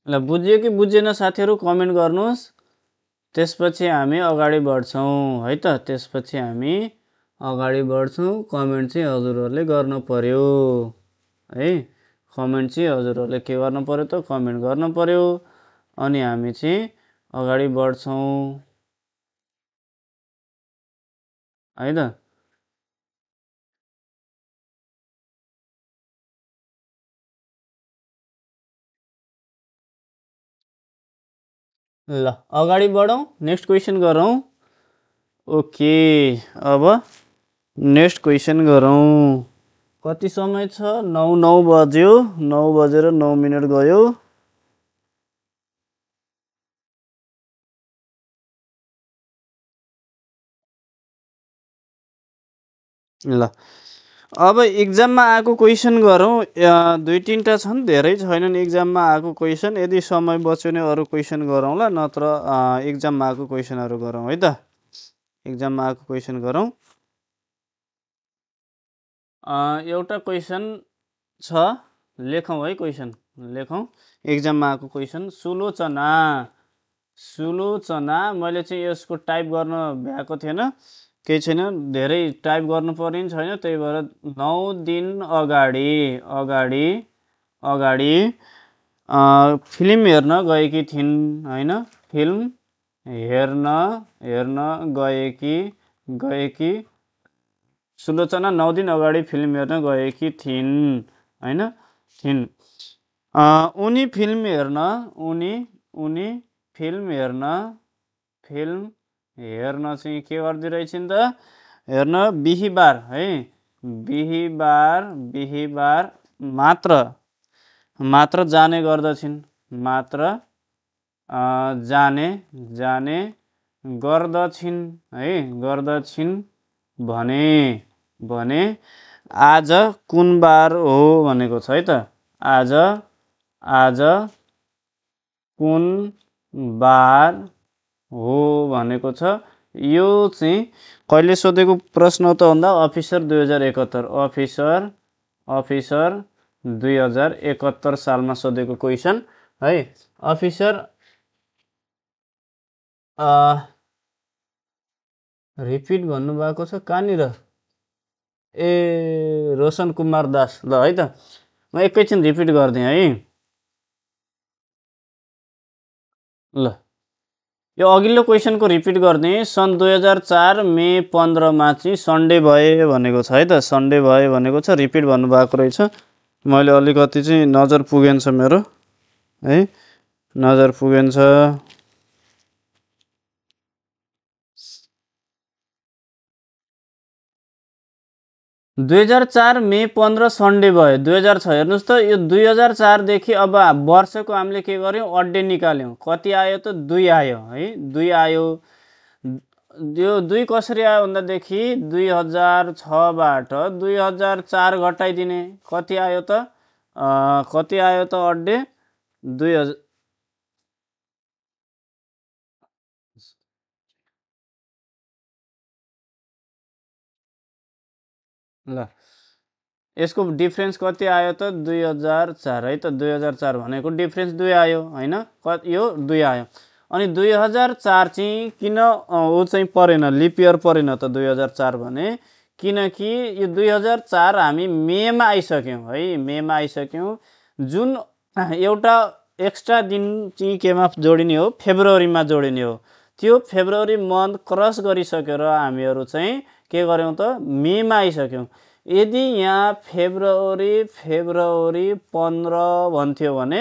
ल बुझ्यो कि बुझेन साथीहरू कमेन्ट गर्नुहोस्। त्यसपछि हामी अगाडि बढ्छौँ है त। त्यसपछि हामी अगाडि बढ्छौँ। कमेन्ट चाहिँ हजुरहरूले गर्नु पर्यो है। कमेन्ट चाहिँ हजुरहरूले के गर्नु पर्यो त कमेन्ट गर्नु पर्यो। अनि हामी चाहिँ अगाडि बढ्छौँ है त। ल अगाडि बढौँ, नेक्स्ट क्वेसन गरौँ। ओके अब नेक्स्ट क्वेसन गरौँ। कति समय छ 9 बज्यो, 9 बजेर 9 मिनट गयो। ल अब इक्जाममा आएको क्वेसन गरौँ। 2-3टा छन्, धेरै छैनन् इक्जाममा आएको क्वेसन। यदि समय बच्यो भने अरू क्वेसन गरौँला, नत्र इक्जाममा आएको क्वेसनहरू गरौँ है त। इक्जाममा आएको क्वेसन गरौँ। एउटा क्वेसन छ, लेखौँ है क्वेसन लेखौँ। इक्जाममा आएको क्वेसन सुलोचना। मैले चाहिँ यसको टाइप गर्न भ्याएको थिएन, केही छैन, धेरै टाइप गर्नु पर्ने छैन। त्यही भएर 9 दिन अगाडि फिल्म हेर्न गएकी थिइन् होइन। फिल्म हेर्न गएकी सुलोचना 9 दिन अगाडि फिल्म हेर्न गएकी थिइन् होइन। उनी फिल्म हेर्न चाहिँ के गर्दै रहेछन् त हेर्न बिहीबार है। बिहीबार मात्र जाने गर्दछिन्। मात्र जाने गर्दछिन् है। गर्दछिन् भने आज कुन बार हो भनेको छ है त। आज कुन बार हो भनेको छ। यो चाहिँ कहिले सोधेको प्रश्न त भन्दा अफिसर 2071 अफिसर 2071 सालमा सोधेको क्वेसन है। अफिसर रिपिट भन्नुभएको छ कहाँनिर। ए रोशन कुमार दास। ल है त म एकैछिन रिपिट गरिदिएँ है। ल यो अघिल्लो क्वेसनको रिपिट गरिदिएँ। सन् 2004 मे 15मा चाहिँ सन्डे भए भनेको छ है त। सन्डे भए भनेको छ, रिपिट भन्नुभएको रहेछ। मैले अलिकति चाहिँ नजर पुगेन छ मेरो है, नजर पुगेन छ। 2004 मे 15 सन्डे भयो। 2006 हेर्नुहोस् त, यो 2004 देखि अब वर्षको हामीले के गर्यौँ अड्डे निकाल्यौँ। कति आयो त 2 आयो है। 2 आयो। यो 2 कसरी आयो भन्दादेखि 2006बाट 2004 घटाइदिने कति आयो त अड्डे 2000। ल यसको डिफ्रेन्स कति आयो त 2004 है त। 2004 भनेको डिफ्रेन्स 2 आयो होइन। यो 2 आयो। अनि 2004 चाहिँ किन ऊ चाहिँ परेन, लिप इयर परेन त 2004 भने, किनकि यो 2004 हामी मेमा आइसक्यौँ है। मेमा आइसक्यौँ। जुन एउटा एक्स्ट्रा दिन चाहिँ केमा जोडिने हो फेब्रुअरीमा जोडिने हो। त्यो फेब्रुअरी मन्थ क्रस गरिसकेर हामीहरू चाहिँ के गर्यौँ त मेमा आइसक्यौँ। यदि यहाँ फेब्रुअरी 15 भन्थ्यो भने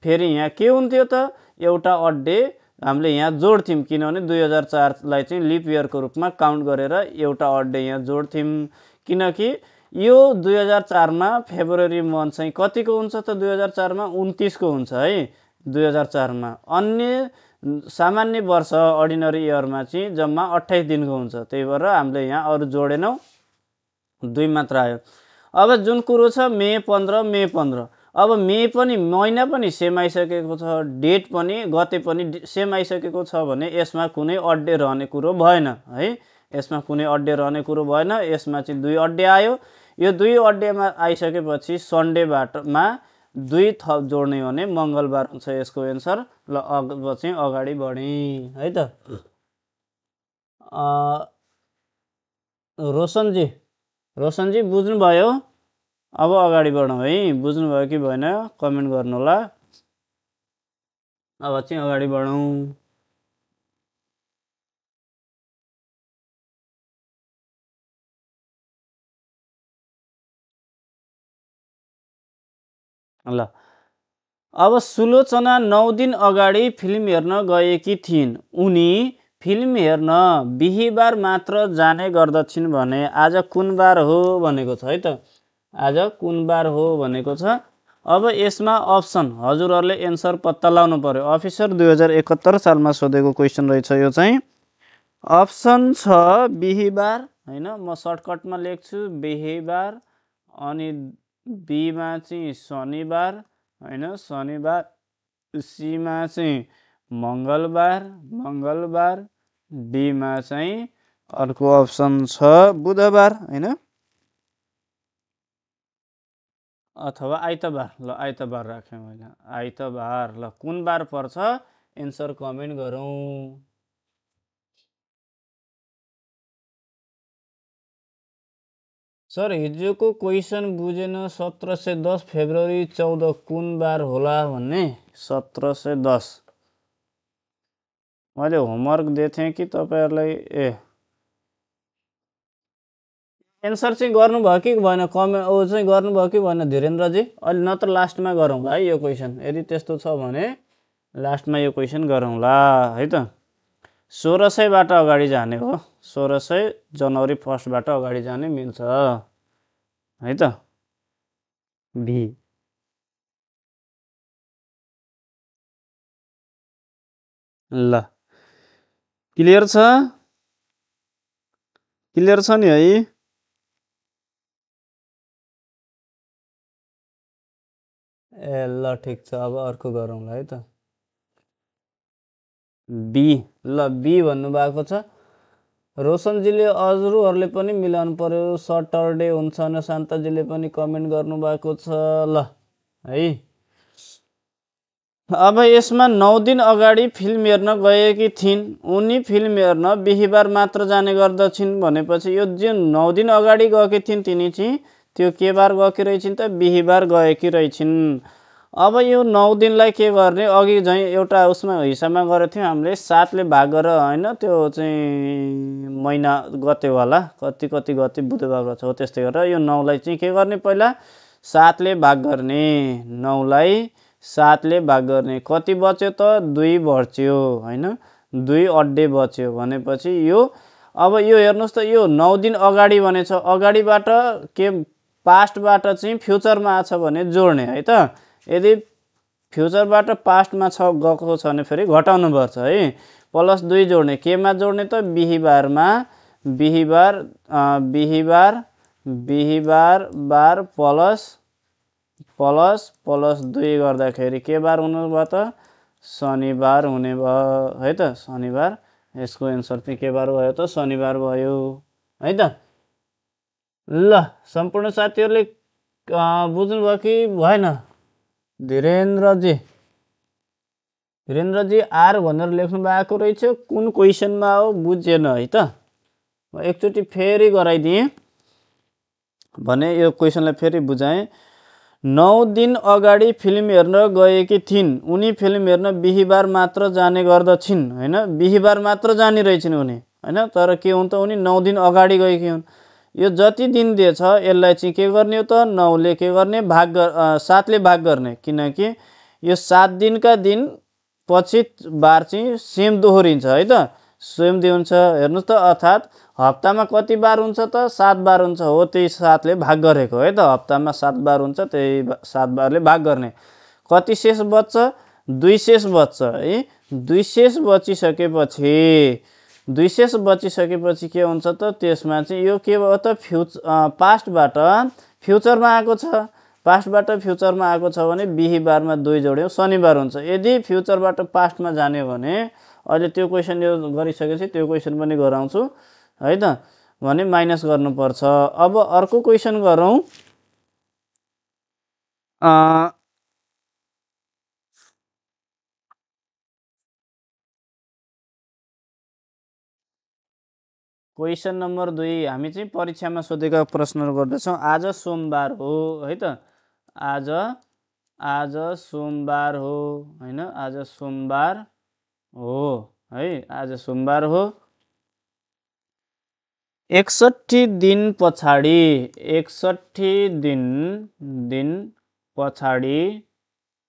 फेरि यहाँ के हुन्थ्यो त एउटा अड डे हामीले यहाँ जोड्थ्यौँ, किनभने 2004लाई चाहिँ लिप इयरको रूपमा काउन्ट गरेर एउटा अड डे यहाँ जोड्थ्यौँ। किनकि यो 2004मा फेब्रुअरी मन्थ चाहिँ कतिको हुन्छ त 2004मा 29को हुन्छ है 2004मा। अन्य सामान्य वर्ष अर्डिनरी इयरमा चाहिँ जम्मा 28 दिनको हुन्छ, त्यही भएर हामीले यहाँ अरू जोडेनौँ, 2 मात्र आयो। अब जुन कुरो छ मे 15, अब मे पनि महिना पनि सेम आइसकेको छ, डेट पनि गते पनि सेम आइसकेको छ भने यसमा कुनै अड डे रहने कुरो भएन है, यसमा कुनै अड डे रहने कुरो भएन। यसमा चाहिँ 2 अड डे आयो। यो 2 अड डेमा आइसकेपछि सन्डेबाटमा 2 थप जोड्ने भने मङ्गलबार हुन्छ यसको एन्सर। ल अब चाहिँ अगाडि बढेँ है त। रोशनजी बुझ्नुभयो? अब अगाडि बढौँ है, बुझ्नुभयो कि भएन कमेन्ट गर्नु होला। अब चाहिँ अगाडि बढौँ। ल अब सुलोचना 9 दिन अगाडि फिल्म हेर्न गएकी थिइन्। उनी फिल्म हेर्न बिहिबार मात्र जाने गर्दछिन् भने आज कुन बार हो भनेको छ है त। आज कुन बार हो भनेको छ। अब यसमा अप्सन हजुरहरूले एन्सर पत्ता लगाउनु पर्यो। अफिसर 2071 सालमा सोधेको क्वेसन रहेछ यो चाहिँ। अप्सन छ बिहिबार होइन, म सर्टकटमा लेख्छु बिहिबार, अनि बीमा चाहिँ शनिबार होइन, शनिबार, सीमा चाहिँ मङ्गलबार, डीमा चाहिँ अर्को अप्सन छ बुधबार होइन, अथवा आइतबार। ल आइतबार राखेँ मैले, आइतबार। ल कुन बार पर्छ एन्सर कमेन्ट गरौँ। सर हिजोको क्वेसन बुझेन, 1710 फेब्रुअरी 14 कुन बार होला भन्ने। 1710 मैले होमवर्क दिएँ कि तपाईँहरूलाई? एन्सर चाहिँ गर्नुभयो कि भएन कमेन्ट चाहिँ गर्नुभयो कि भएन धीरेन्द्रजी? अहिले नत्र लास्टमा गरौँला है यो क्वेसन, यदि त्यस्तो छ भने लास्टमा यो क्वेसन गरौँला है त। 1600बाट अगाडि जाने हो, 1600 जनवरी 1बाट अगाडि जाने मिल्छ है त। भी ल क्लियर छ? क्लियर छ नि है? ए ल ठिक छ, अब अर्को गरौँला है त। बी। ल बी भन्नुभएको छ रोशनजीले। अरूहरूले पनि मिलाउनु पर्यो, सटरडे हुन्छ भने शान्ताजीले पनि कमेन्ट गर्नुभएको छ। ल है, अब यसमा 9 दिन अगाडि फिल्म हेर्न गएकी थिइन्। उनी फिल्म हेर्न बिहिबार मात्र जाने गर्दछिन् भनेपछि यो जुन 9 दिन अगाडि गएकी थिइन् तिनी चाहिँ त्यो के बार गएकी रहेछिन् त? बिहिबार गएकी रहेछिन्। अब यो 9 दिनलाई के गर्ने, अघि झैँ एउटा उसमा हिसाबमा गरेको थियौँ हामीले, 7ले भाग गरेर होइन, त्यो चाहिँ महिना गतेवाला कति गते बुधबार छ, त्यस्तै गरेर यो 9लाई चाहिँ के गर्ने, पहिला 7ले भाग गर्ने। 9लाई 7ले भाग गर्ने, कति बच्यो त? 2 बच्यो होइन, 2 अड डे बच्यो भनेपछि यो अब यो हेर्नुहोस् त, यो 9 दिन अगाडि भनेछ, अगाडिबाट के पास्टबाट चाहिँ फ्युचरमा आछ भने जोड्ने है त। यदि फ्युचरबाट पास्टमा गएको छ भने फेरि घटाउनु पर्छ है। प्लस 2 जोड्ने, केमा जोड्ने त? बिहिबारमा। बिहिबार बार प्लस 2 गर्दाखेरि के बार हुनु भयो त? शनिबार हुने भयो है त, शनिबार। यसको एन्सर चाहिँ के बार भयो त? शनिबार भयो है त। ल सम्पूर्ण साथीहरूले बुझ्नुभयो कि भएन? धीरेन्द्रजी आर भनेर लेख्नु भएको रहेछ, कुन क्वेसनमा हो बुझेन है त। म एकचोटि फेरि गराइदिएँ भने यो क्वेसनलाई फेरि बुझाएँ। 9 दिन अगाडि फिल्म हेर्न गएकी थिइन्। उनी फिल्म हेर्न बिहिबार मात्र जाने गर्दछिन् होइन, बिहिबार मात्र जाने रहेछन् उनी होइन, तर के हुन् त उनी 9 दिन अगाडि गएकी हुन्। यो जति दिन दिएछ यसलाई चाहिँ के गर्ने हो त 9ले के गर्ने 7ले भाग गर्ने, किनकि यो 7 दिनका दिन पछि बार चाहिँ सेम दोहोरिन्छ है त, सेम हुन्छ। हेर्नुहोस् त, अर्थात् हप्तामा कति बार हुन्छ त 7 बार हुन्छ, हो त्यही 7ले भाग गरेको है त, हप्तामा 7 बार हुन्छ त्यही 7 बारले भाग गर्ने। कति शेष बच्छ 2 शेष बच्छ है। 2 शेष बचिसकेपछि 2 शेष बचिसकेपछि के हुन्छ त त्यसमा चाहिँ यो के भयो त पास्टबाट फ्युचरमा आएको छ, पास्टबाट फ्युचरमा आएको छ भने बिहिबारमा 2 जोड्यौँ शनिबार हुन्छ। यदि फ्युचरबाट पास्टमा जाने हो भने अहिले त्यो क्वेसन यो गरिसकेपछि त्यो क्वेसन पनि गराउँछु है त, भने माइनस गर्नुपर्छ। अब अर्को क्वेसन गरौँ। क्वेसन नम्बर 2 हामी चाहिँ परीक्षामा सोधेका प्रश्नहरू गर्दैछौँ। आज सोमबार हो है त, आज सोमबार हो होइन, आज सोमबार हो है, आज सोमबार हो। 61 दिन पछाडि 61 दिन पछाडि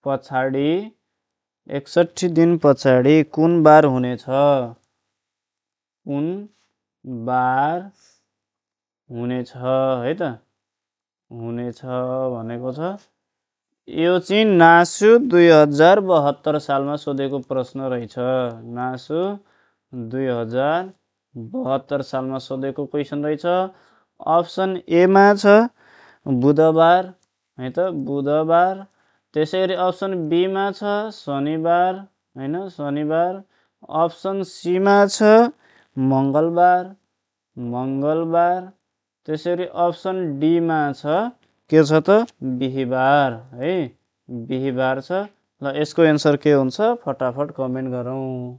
61 दिन पछाडि कुन बार हुनेछ, कुन बार हुनेछ है त, हुनेछ भनेको छ। यो चाहिँ नासु 2072 सालमा सोधेको प्रश्न रहेछ, नासु 2072 सालमा सोधेको क्वेसन रहेछ। अप्सन एमा छ बुधबार है त, बुधबार। त्यसै गरी अप्सन बीमा छ शनिबार होइन, शनिबार। अप्सन सीमा छ मङ्गलबार, मङ्गलबार। त्यसै गरी अप्सन डीमा छ के छ त बिहिबार है, बिहिबार छ। ल यसको एन्सर के हुन्छ फटाफट कमेन्ट गरौँ।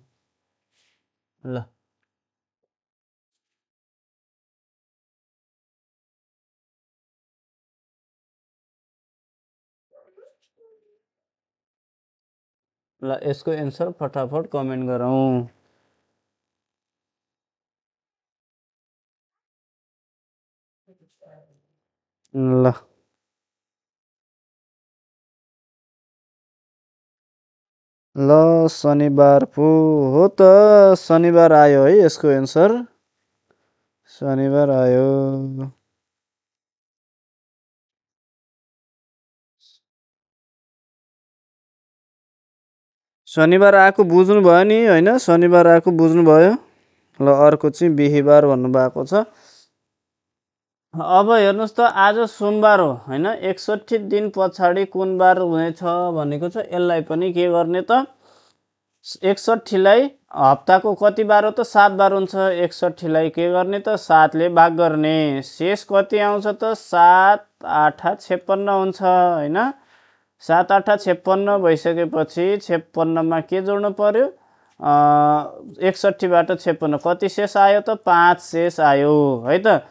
ल यसको एन्सर फटाफट कमेन्ट गरौँ। ल शनिबार पो हो त, शनिबार आयो है यसको एन्सर, शनिबार आयो। शनिबार आएको बुझ्नुभयो नि होइन, शनिबार आएको बुझ्नुभयो। ल अर्को चाहिँ बिहिबार भन्नुभएको छ। अब हेर्नुहोस् त आज सोमबार हो होइन, 61 दिन पछाडि कुन बार हुनेछ भनेको छ। यसलाई पनि के गर्ने त 61लाई हप्ताको कति बार हो त 7 बार हुन्छ, 61लाई के गर्ने त 7ले भाग गर्ने। शेष कति आउँछ त 7 8 56 हुन्छ होइन, 7 8 56 भइसकेपछि 56मा के जोड्नु पर्यो 61बाट 56 कति शेष आयो त 5 शेष आयो है त।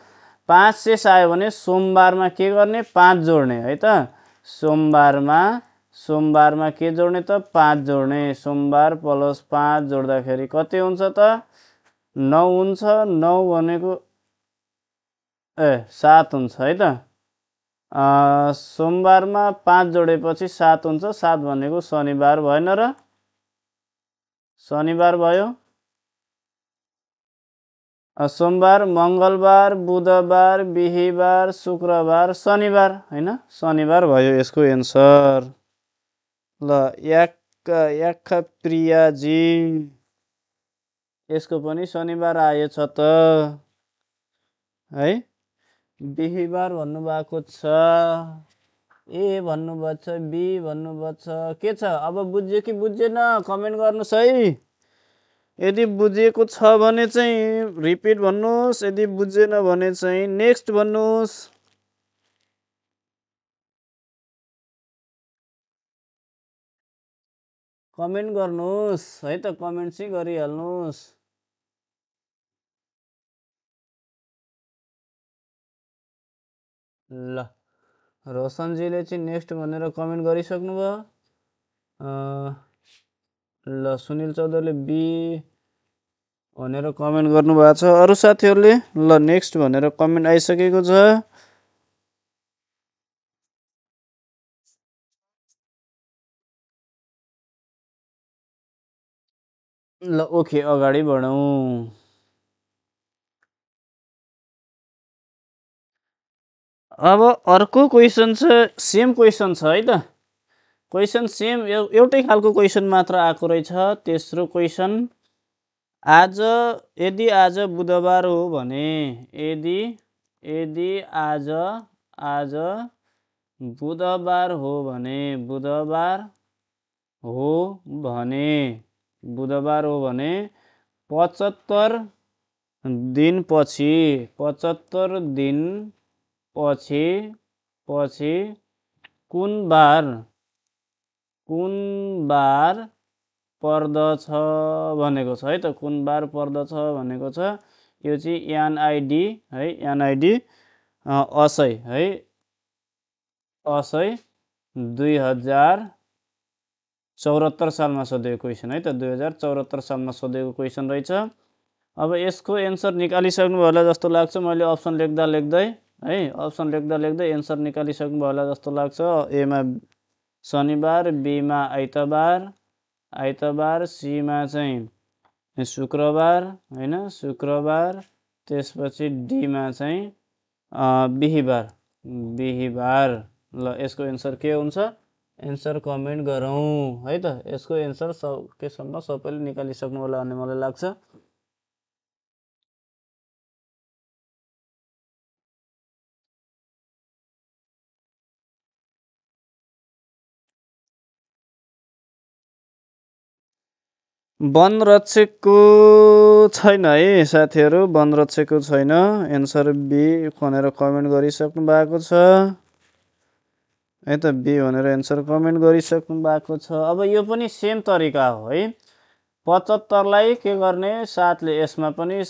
5 शेष आयो भने सोमबारमा के गर्ने 5 जोड्ने है त, सोमबारमा के जोड्ने त 5 जोड्ने। सोमबार प्लस 5 जोड्दाखेरि कति हुन्छ त 9 हुन्छ, 9 भनेको 7 हुन्छ है त। सोमबारमा 5 जोडेपछि 7 हुन्छ, 7 भनेको शनिबार भएन र, शनिबार भयो। सोमबार मङ्गलबार बुधबार बिहिबार शुक्रबार शनिबार होइन, शनिबार भयो यसको एन्सर। ल याक्क प्रियाजी यसको पनि शनिबार आएछ त है, बिहिबार भन्नुभएको छ, ए भन्नुभएको छ, बी भन्नुभएको छ। के छ अब बुझ्यो कि बुझेन कमेन्ट गर्नुहोस् है। यदि बुझेको छ भने चाहिँ रिपिट भन्नुहोस्, यदि बुझेन भने चाहिँ नेक्स्ट भन्नुहोस्। कमेन्ट गर्नुहोस् है त, कमेन्ट चाहिँ गरिहाल्नुहोस्। ल रोशनजीले चाहिँ नेक्स्ट भनेर कमेन्ट गरिसक्नु भयो। ल सुनिल चौधरीले बी भनेर कमेन्ट गर्नुभएको छ। अरू साथीहरूले ल नेक्स्ट भनेर कमेन्ट आइसकेको छ। ल ओके अगाडि बढौँ। अब अर्को क्वेसन छ, सेम क्वेसन छ है त, क्वेसन सेम एउटै खालको क्वेसन मात्र आएको रहेछ। तेस्रो क्वेसन, यदि आज बुधबार हो भने, यदि आज बुधबार हो भने, बुधबार हो भने 75 दिनपछि, 75 दिनपछि कुन बार पर्दछ भनेको छ है त। कुन बार पर्दछ भनेको छ। यो चाहिँ एनआइडी है, एनआइडी असै है, असै 2074 सालमा सोधेको क्वेसन है त। 2074 सालमा सोधेको क्वेसन रहेछ। अब यसको एन्सर निकालिसक्नु होला जस्तो लाग्छ। मैले अप्सन लेख्दा लेख्दै है, अप्सन लेख्दा लेख्दै एन्सर निकालिसक्नु होला जस्तो लाग्छ। एमा शनिबार, बीमा आइतबार, सीमा चाहिँ शुक्रबार होइन, शुक्रबार, त्यसपछि डीमा चाहिँ बिहिबार। ल यसको एन्सर के हुन्छ, एन्सर कमेन्ट गरौँ है त। यसको एन्सर सकेसम्म सबैले निकालिसक्नु होला भन्ने मलाई लाग्छ। वनरक्षकको छैन है साथीहरू, वनरक्षकको छैन। एन्सर बी भनेर कमेन्ट गरिसक्नु भएको छ है त, बी भनेर एन्सर कमेन्ट गरिसक्नु भएको छ। अब यो पनि सेम तरिका हो है। 75लाई के गर्ने, 7ले, यसमा पनि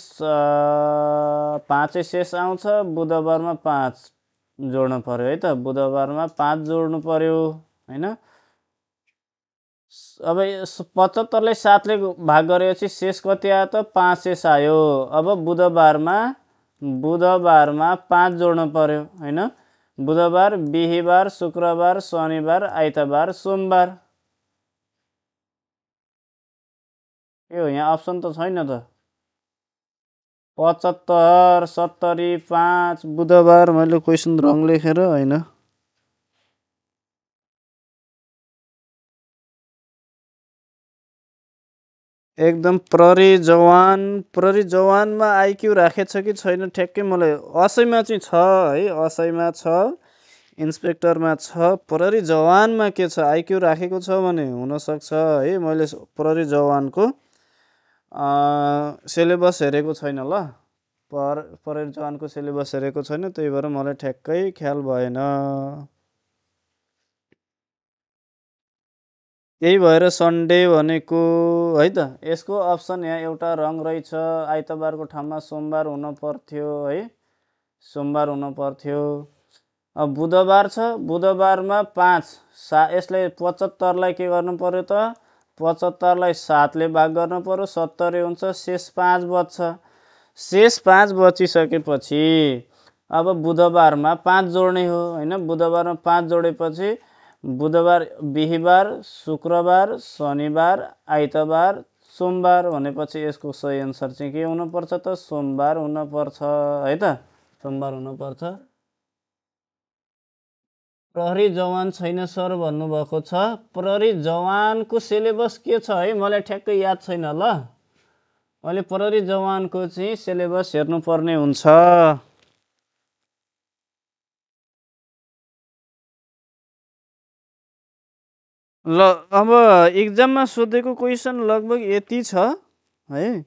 5 शेष आउँछ। बुधबारमा 5 जोड्नु पर्यो है त, बुधबारमा 5 जोड्नु पर्यो होइन। अब 75लाई 7ले भाग गरेपछि शेष कति आयो त, 5 शेष आयो। अब बुधबारमा 5 जोड्नु पर्यो होइन। बुधबार, बिहिबार, शुक्रबार, शनिबार, आइतबार, सोमबार। के हो यहाँ अप्सन त छैन त। 75, 70, 5 बुधबार। मैले क्वेसन रङ लेखेर होइन। एकदम प्रहरी जवानमा आइक्यू राखेछ कि छैन ठ्याक्कै मलाई, असैमा चाहिँ छ है, असैमा छ, इन्सपेक्टरमा छ। प्रहरी जवानमा के छ, आइक्यू राखेको छ भने हुनसक्छ है। मैले प्रहरी जवानको सिलेबस हेरेको छैन ल, प्रहरी जवानको सिलेबस हेरेको छैन, त्यही भएर मलाई ठ्याक्कै ख्याल भएन। यही भएर सन्डे भनेको है त। यसको अप्सन यहाँ एउटा रङ रहेछ, आइतबारको ठाउँमा सोमबार हुन पर्थ्यो है, सोमबार हुन पर्थ्यो। अब बुधबार छ, बुधबारमा 5, यसलाई 75लाई के गर्नु पर्यो त, 75लाई 7ले भाग गर्नु पर्यो, 70 हुन्छ, शेष 5 बच्छ। शेष 5 बचिसकेपछि अब बुधबारमा 5 जोड्ने हो होइन। बुधबारमा 5 जोडेपछि बुधबार, बिहिबार, शुक्रबार, शनिबार, आइतबार, सोमबार भनेपछि यसको सही एन्सर चाहिँ के हुनुपर्छ त, सोमबार हुनपर्छ है त, सोमबार हुनपर्छ। प्रहरी जवान छैन सर भन्नुभएको छ। प्रहरी जवानको सिलेबस के छ है, मलाई ठ्याक्कै याद छैन ल। मैले प्रहरी जवानको चाहिँ सिलेबस हेर्नुपर्ने हुन्छ। ल अब इक्जाममा सोधेको क्वेसन लगभग यति छ है,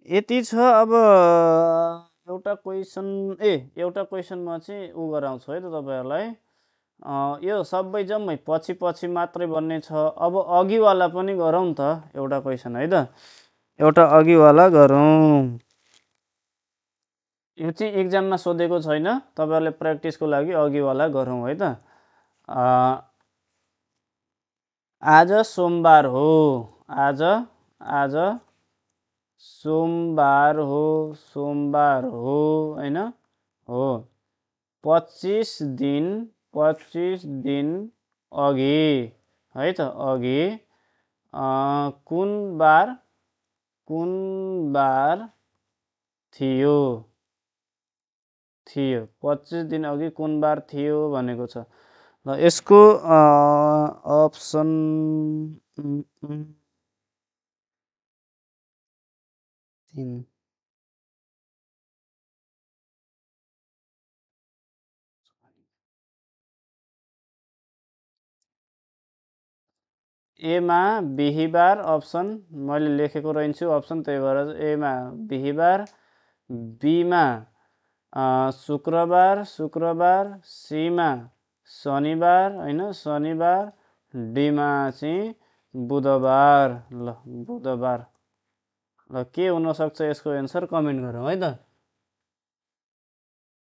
यति छ। अब एउटा क्वेसन म चाहिँ गराउँछु है त तपाईँहरूलाई। यो सबै जम्मै पछि मात्रै बन्ने छ। अब अघिवाला पनि गरौँ त एउटा क्वेसन है त, एउटा अघिवाला गरौँ। यो चाहिँ एक्जाममा सोधेको छैन, तपाईँहरूले प्र्याक्टिसको लागि अघिवाला गरौँ है त। आज सोमबार हो, आज सोमबार हो, सोमबार हो होइन हो। 25 दिन अघि है त, अघि कुन बार थियो 25 दिन अघि कुन बार थियो भनेको छ। ल यसको अप्सन एमा बिहिबार अप्सन मैले लेखेको रहन्छु अप्सन, त्यही भएर एमा बिहिबार, बीमा शुक्रबार, सीमा शनिबार होइन शनिबार, डीमा चाहिँ बुधबार। ल बुधबार। ल के हुनसक्छ यसको एन्सर कमेन्ट गरौँ है त।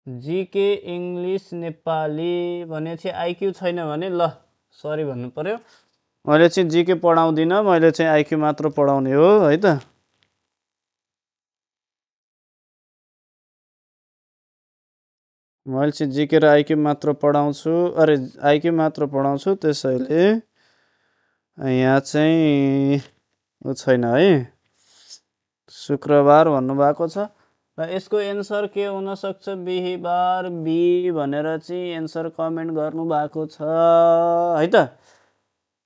जीके इङ्ग्लिस नेपाली भने चाहिँ आइक्यू छैन भने ल सरी भन्नु पर्यो, मैले चाहिँ जीके पढाउँदिनँ, मैले चाहिँ आइक्यू मात्र पढाउने हो है त। मैले चाहिँ जीके र आइक्यू मात्र पढाउँछु, आइक्यू मात्र पढाउँछु, त्यसैले यहाँ चाहिँ छैन है, शुक्रबार भन्नुभएको छ। र यसको एन्सर के हुनसक्छ, बिहिबार, बी भनेर चाहिँ एन्सर कमेन्ट गर्नुभएको छ है त।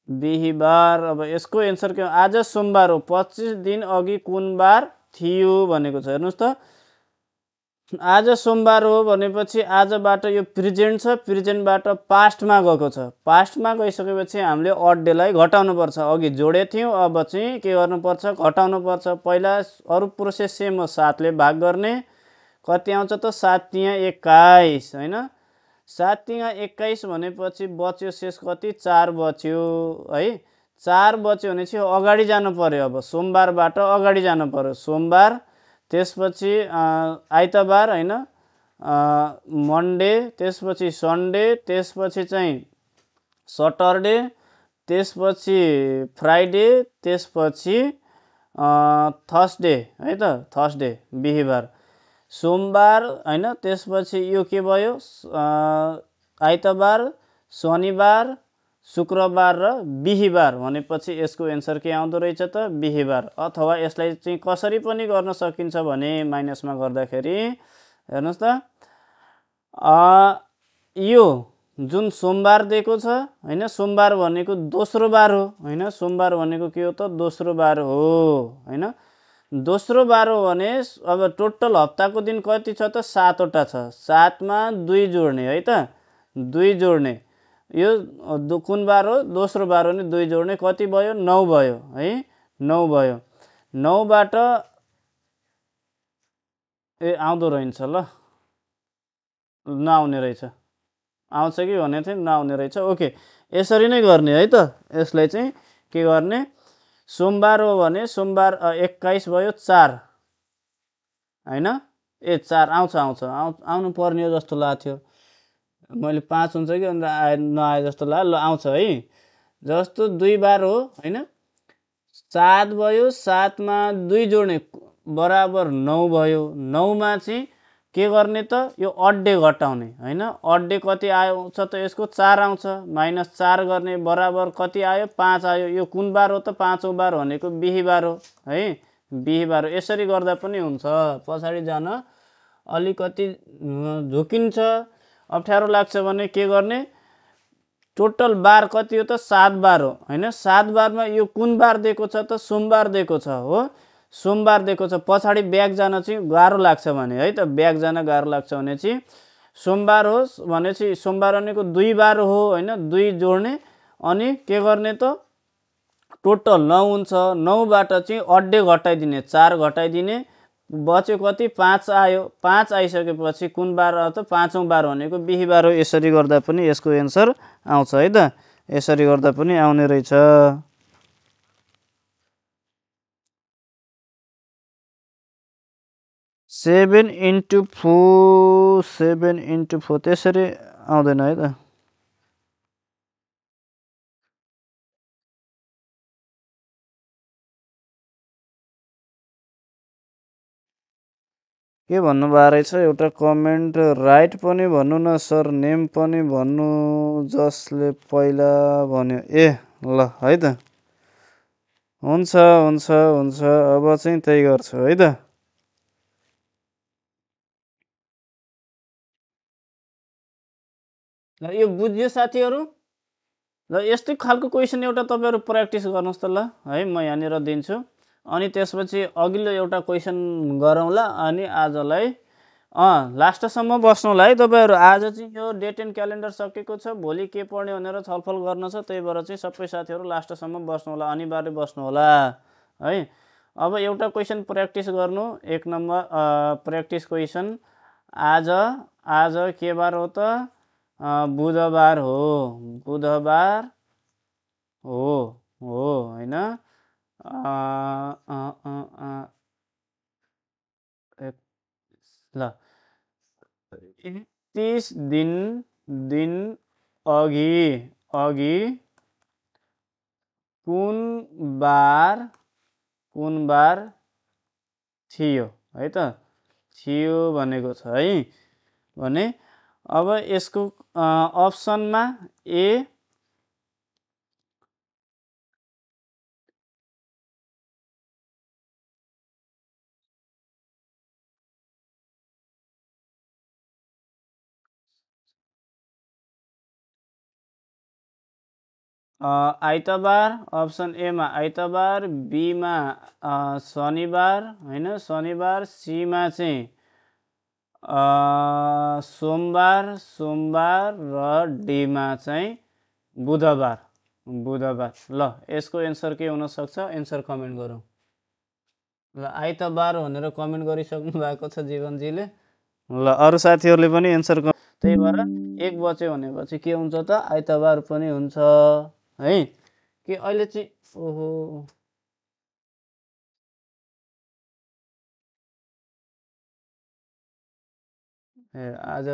बिहिबार। अब यसको एन्सर के, आज सोमबार हो, 25 दिन अघि कुन बार थियो भनेको छ। हेर्नुहोस् त, आज सोमबार हो भनेपछि आजबाट यो प्रेजेन्ट छ, प्रेजेन्टबाट पास्टमा गएको छ, पास्टमा गइसकेपछि हामीले अड डेलाई घटाउनुपर्छ। अघि जोडे थियौँ, अब चाहिँ के गर्नुपर्छ, घटाउनुपर्छ। पहिला अरू प्रोसेस सेम हो, 7ले भाग गर्ने, कति आउँछ त 7 तिया 21 होइन। 7 तिया 21 भनेपछि बच्यो शेष कति, 4 बच्यो है। 4 बच्यो भने चाहिँ अगाडि जानु पर्यो, अब सोमबारबाट अगाडि जानु पर्यो। सोमबार, त्यसपछि आइतबार होइन, मन्डे, त्यसपछि सन्डे, त्यसपछि चाहिँ सटरडे, त्यसपछि फ्राइडे, त्यसपछि थर्सडे है त, थर्सडे बिहिबार। सोमबार होइन, त्यसपछि यो के भयो, आइतबार, शनिबार, शुक्रबार र बिहिबार भनेपछि यसको एन्सर के आउँदो रहेछ त, बिहिबार। अथवा यसलाई चाहिँ कसरी पनि गर्न सकिन्छ भने माइनसमा गर्दाखेरि, हेर्नुहोस् त, यो जुन सोमबार दिएको छ होइन, सोमबार भनेको दोस्रो बार हो होइन, सोमबार भनेको के हो त, दोस्रो बार हो होइन। दोस्रो बार हो भने अब टोटल हप्ताको दिन कति छ त, 7वटा छ, 7मा 2 जोड्ने है त, 2 जोड्ने। यो कुन बार हो, दोस्रो बार हो भने 2 जोड्ने, कति भयो, 9 भयो है, 9 भयो। 9बाट आउँदो रहन्छ, ल नआउने रहेछ, आउँछ कि भनेको थिएँ, नआउने रहेछ। ओके, यसरी नै गर्ने है त। यसलाई चाहिँ के गर्ने, सोमबार हो भने सोमबार 21 भयो, 4 होइन, 4 आउनु पर्ने हो जस्तो लाग्थ्यो थियो, मैले 5 हुन्छ कि अन्त नआए जस्तो लाग्यो। ल आउँछ है, जस्तो 2 बार हो होइन, 7 भयो, 7मा 2 जोड्ने बराबर 9 भयो। 9मा चाहिँ के गर्ने त, यो अड्डे घटाउने होइन, अड्डे कति आउँछ त, यसको 4 आउँछ, -4 गर्ने बराबर कति आयो, 5 आयो। यो कुन बार हो त, 5औँ बार भनेको बिहिबार हो है, बिहिबार हो। यसरी गर्दा पनि हुन्छ, पछाडि जान अलिकति झुकिन्छ, अप्ठ्यारो लाग्छ भने के गर्ने, टोटल बार कति हो त, 7 बार हो होइन। 7 बारमा यो कुन बार दिएको छ त, सोमबार दिएको छ हो, सोमबार दिएको छ। पछाडि ब्याक जान चाहिँ गाह्रो लाग्छ भने है त, ब्याक जान गाह्रो लाग्छ भने चाहिँ सोमबार होस् भने चाहिँ सोमबार भनेको 2 बार हो होइन, 2 जोड्ने, अनि के गर्ने त, टोटल 9 हुन्छ। 9बाट चाहिँ अड्डे घटाइदिने, 4 घटाइदिने, बच्यो कति, 5 आयो। 5 आइसकेपछि कुन बार त, 5औँ बार भनेको बिहिबार हो। यसरी गर्दा पनि यसको एन्सर आउँछ है त, यसरी गर्दा पनि आउने रहेछ। 7 into 4 7 into 4 त्यसरी आउँदैन है त। के भन्नुभएको रहेछ एउटा कमेन्ट राइट पनि भन्नु न सर नेम पनि भन्नु जसले पहिला भन्यो ए ल है त हुन्छ हुन्छ हुन्छ अब चाहिँ त्यही गर्छु है त। ल यो बुझ्यो साथीहरू। ल यस्तै खालको क्वेसन एउटा तपाईँहरू प्र्याक्टिस गर्नुहोस् त ल है म यहाँनिर दिन्छु अनि त्यसपछि अघिल्लो एउटा क्वेसन गरौँला अनि आजलाई लास्टसम्म बस्नुहोला है तपाईँहरू। आज चाहिँ यो डेट एन्ड क्यालेन्डर सकेको छ, भोलि के पढ्ने भनेर छलफल गर्न छ, त्यही भएर चाहिँ सबै साथीहरू लास्टसम्म बस्नुहोला, अनिवार्य बस्नुहोला है। अब एउटा क्वेसन प्र्याक्टिस गर्नु। 1 नम्बर प्र्याक्टिस क्वेसन। आज आज के बार हो त? बुधबार हो। बुधबार हो होइन? ल 31 दिन अघि कुन बार थियो है त? थियो भनेको छ है। भने अब यसको अप्सनमा ए आइतबार, अप्सन एमा आइतबार, बीमा शनिबार होइन शनिबार, सीमा चाहिँ सोमबार र डीमा चाहिँ बुधबार। ल यसको एन्सर के हुनसक्छ? एन्सर कमेन्ट गरौँ। ल आइतबार भनेर कमेन्ट गरिसक्नु भएको छ जीवनजीले। ल अरू साथीहरूले पनि एन्सर त्यही भएर 1 बज्यो भनेपछि के हुन्छ त? आइतबार पनि हुन्छ है। कि अहिले चाहिँ ओहो आज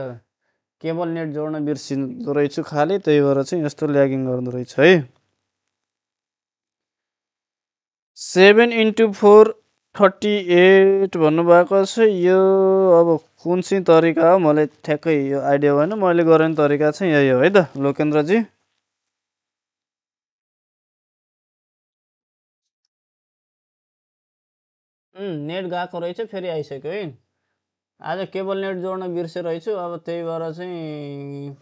केबल नेट जोड्न बिर्सिँदो रहेछु खालि, त्यही भएर चाहिँ यस्तो ल्यागिङ गर्दो रहेछ है। 7 into 4 38 भन्नुभएको छ। यो अब कुन चाहिँ तरिका हो मलाई ठ्याक्कै यो आइडिया भएन। मैले गर्ने तरिका चाहिँ यही हो है त लोकेन्द्रजी। नेट गएको रहेछ, फेरि आइसक्यो है। आज केबल नेट जोड्न बिर्सेर रहेछु, अब त्यही भएर चाहिँ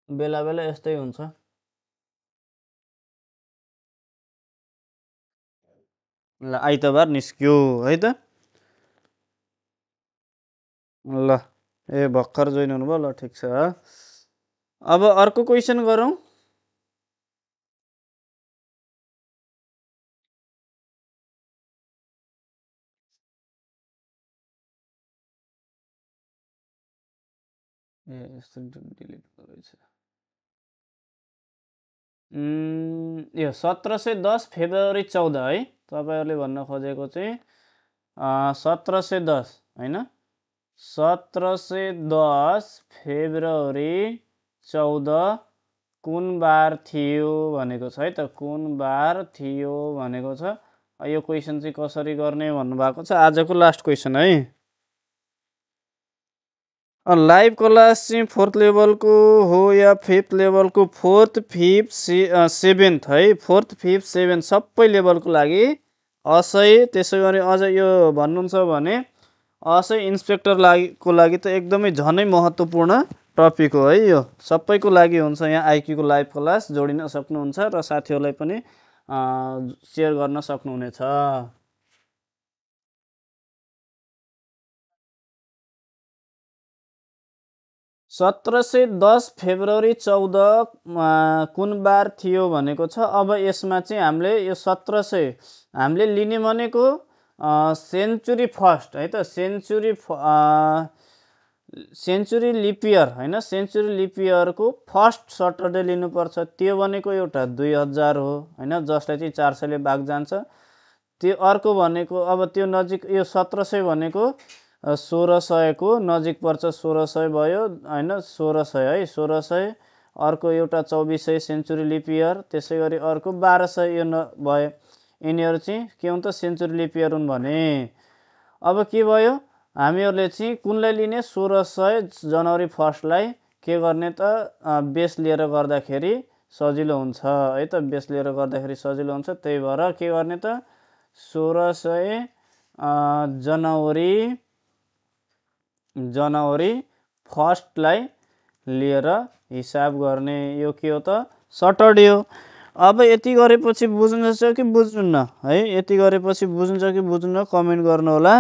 बेला बेला यस्तै हुन्छ। ल आइतबार निस्क्यो है त। ल ए भर्खर जोइन हुनुभयो, ल ठिक छ। अब अर्को क्वेसन गरौँ। ए यस्तो डिलिट गरेछ। यो 1710 फेब्रुअरी 14 है। तपाईँहरूले भन्न खोजेको चाहिँ 1710 होइन 1710 फेब्रुअरी 14 कुन बार थियो भनेको छ है त। कुन बार थियो भनेको छ। यो क्वेसन चाहिँ कसरी गर्ने भन्नुभएको छ। आजको लास्ट क्वेसन है। लाइभ क्लास चाहिँ 4th लेभलको हो या 5th लेभलको? 4th 5th 7th है। 4th 5th 7th सबै लेभलको लागि असै। त्यसै गरी अझ यो भन्नुहुन्छ भने असै इन्सपेक्टर को लागि त एकदमै झनै महत्त्वपूर्ण टपिक हो है। यो सबैको लागि हुन्छ। यहाँ आइक्यूको लाइभ क्लास जोडिन सक्नुहुन्छ र साथीहरूलाई पनि सेयर गर्न सक्नुहुनेछ। 1710 फेब्रुअरी 14 कुन बार थियो भनेको छ। अब यसमा चाहिँ हामीले यो 1700 हामीले लिने भनेको सेन्चुरी फर्स्ट है त। सेन्चुरी लिपियर होइन सेन्चुरी लिपियरको फर्स्ट सटरडे लिनुपर्छ। त्यो भनेको एउटा 2000 हो होइन, जसलाई चाहिँ 400ले भाग जान्छ। त्यो अर्को भनेको अब त्यो नजिक यो 1700 भनेको 1600 को नजिक पर्छ 1600 भयो हैन 1600 है 1600 अर्को एउटा 2400 सेन्चुरी लिप इयर त्यसै गरी अर्को 1200 यो भयो यिनीहरू चाहिँ के हुन् त सेन्चुरी लिप इयर हुन् भने अब के भयो हामीहरूले चाहिँ कुनलाई लिने 1600 जनवरी 1 लाई के गर्ने त बेस लिएर गर्दाखेरि सजिलो हुन्छ है त बेस लिएर गर्दाखेरि सजिलो हुन्छ त्यही भएर के गर्ने त 1600 जनवरी 1 लाई लिएर हिसाब गर्ने यो के हो त सटरडे हो। अब यति गरेपछि बुझ्नुहुन्छ कि बुझ्नुहुन्न है यति गरेपछि बुझ्नुहुन्छ कि बुझ्नुहुन्न कमेन्ट गर्नु होला।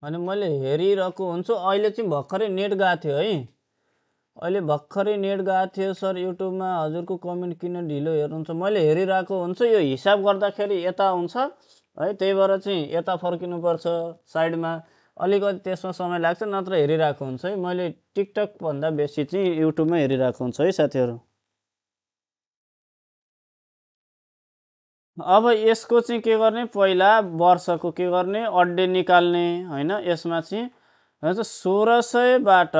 अनि मैले हेरिरहेको हुन्छु अहिले चाहिँ भर्खरै नेट गएको थियो है अहिले भर्खरै नेट गएको थियो सर युट्युबमा हजुरको कमेन्ट किन ढिलो हेर्नुहुन्छ मैले हेरिरहेको हुन्छु यो हिसाब गर्दाखेरि यता हुन्छ है त्यही भएर चाहिँ यता फर्किनुपर्छ साइडमा अलिकति त्यसमा समय लाग्छ नत्र हेरिरहेको हुन्छ है मैले टिकटक भन्दा बेसी चाहिँ युट्युबमा हेरिरहेको हुन्छ है साथीहरू। अब यसको चाहिँ के गर्ने पहिला वर्षको के गर्ने अड्डे निकाल्ने हैन यसमा चाहिँ 1600बाट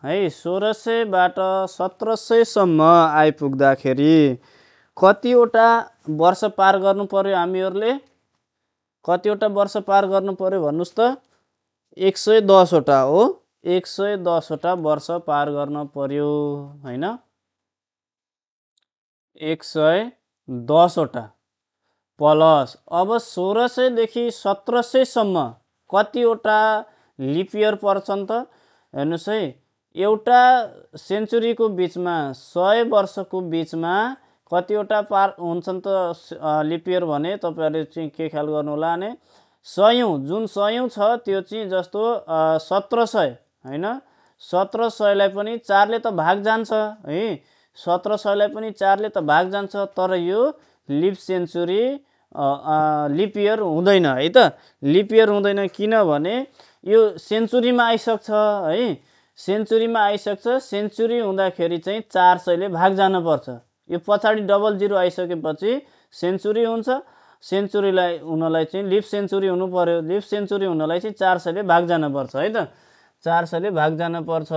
है 1600बाट 1700सम्म आइपुग्दाखेरि कतिवटा वर्ष पार गर्नु पर्यो हामीहरूले कतिवटा वर्ष पार गर्नु पर्यो भन्नुस् त 110 वटा हो 110 वटा वर्ष पार गर्न पर्यो हैन 110 वटा प्लस अब 1600 देखि 1700 सम्म कतिवटा लिप इयर पर्छन् त हेर्नुस् है एउटा सेन्चुरीको बिचमा 100 वर्षको बिचमा कतिवटा पार हुन्छन् त लिप इयर भने तपाईहरुले चाहिँ के ख्याल गर्नु होला भने 100औं जुन 100औं छ त्यो चाहिँ जस्तो 1700 हैन 1700 लाई पनि 4 ले त भाग जान्छ है 1700 लाई पनि 4 ले त भाग जान्छ तर यो लिप सेन्चुरी लिप इयर हुँदैन है त लिप इयर हुँदैन किनभने यो सेन्चुरीमा आइसक्छ है सेन्चुरीमा आइसक्छ सेन्चुरी हुँदाखेरि चाहिँ 400 ले भाग जान पर्छ यो पछाडी डबल जिरो आइसकेपछि सेन्चुरी हुन्छ सेन्चुरीलाई हुनलाई चाहिँ लिप सेन्चुरी हुनु पर्यो लिप सेन्चुरी हुनलाई चाहिँ 400 ले भाग जान पर्छ है त 400 ले भाग जान पर्छ।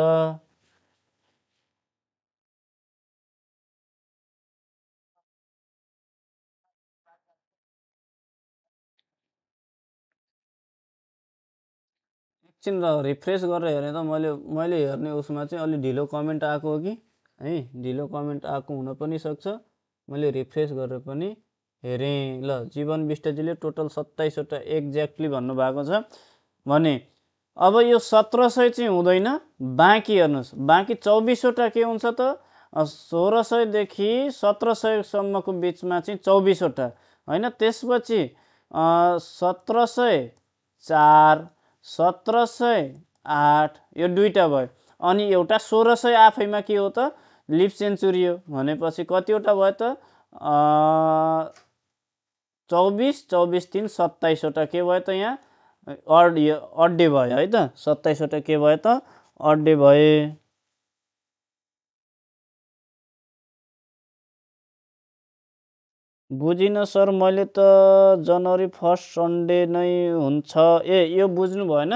एकछिन रिफ्रेस गरेर हेरेँ त मैले हेर्ने उसमा चाहिँ अलि ढिलो कमेन्ट आएको हो कि है ढिलो कमेन्ट आएको हुन पनि सक्छ मैले रिफ्रेस गरेर पनि हेरेँ ल जीवन विष्टजीले टोटल 27 वटा एक्ज्याक्टली भन्नुभएको छ भने अब यो 1700 चाहिँ हुँदैन बाँकी हेर्नुहोस् बाँकी 24 वटा के हुन्छ त 1600 देखि 1700 सम्मको बिचमा चाहिँ 24 वटा हैन त्यसपछि 1700 4 1708 यो दुईटा भयो अनि एउटा 1600 आफैमा के हो त लिप सेन्चुरी हो भनेपछि कतिवटा भयो त 24 24 3 27 वटा के भयो त यहाँ अड्डे भयो है त 27 वटा के भयो त अड्डे भए। बुझिन सर मैले त जनवरी 1 सन्डे नै हुन्छ यो बुझ्नु भएन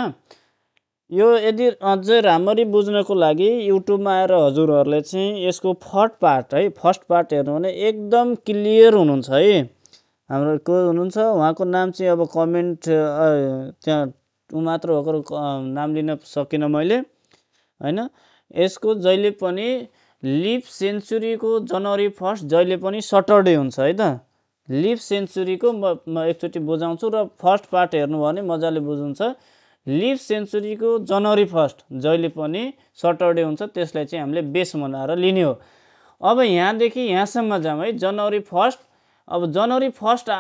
यो यदि अझै राम्ररी बुझ्नको लागि युट्युबमा आएर हजुरहरूले चाहिँ यसको फर्स्ट पार्ट हेर्नु भने एकदम क्लियर हुनुहुन्छ है हाम्रो को हुनुहुन्छ उहाँको नाम चाहिँ अब कमेन्ट त्यहाँ मात्र भएको नाम लिन सकिनँ मैले हैन यसको जहिले पनि लिप सेन्चुरीको जनवरी 1 जहिले पनि सटरडे हुन्छ है त लिप सेन्चुरीको म एकचोटि बुझाउँछु र फर्स्ट पार्ट हेर्नु भने मजाले बुझ्नुहुन्छ लिप सेन्चुरीको जनवरी 1 जहिले पनि सटरडे हुन्छ त्यसलाई चाहिँ हामीले बेस बनाएर लिने हो। अब यहाँदेखि यहाँसम्म जाउँ है जनवरी 1 अब जनवरी 1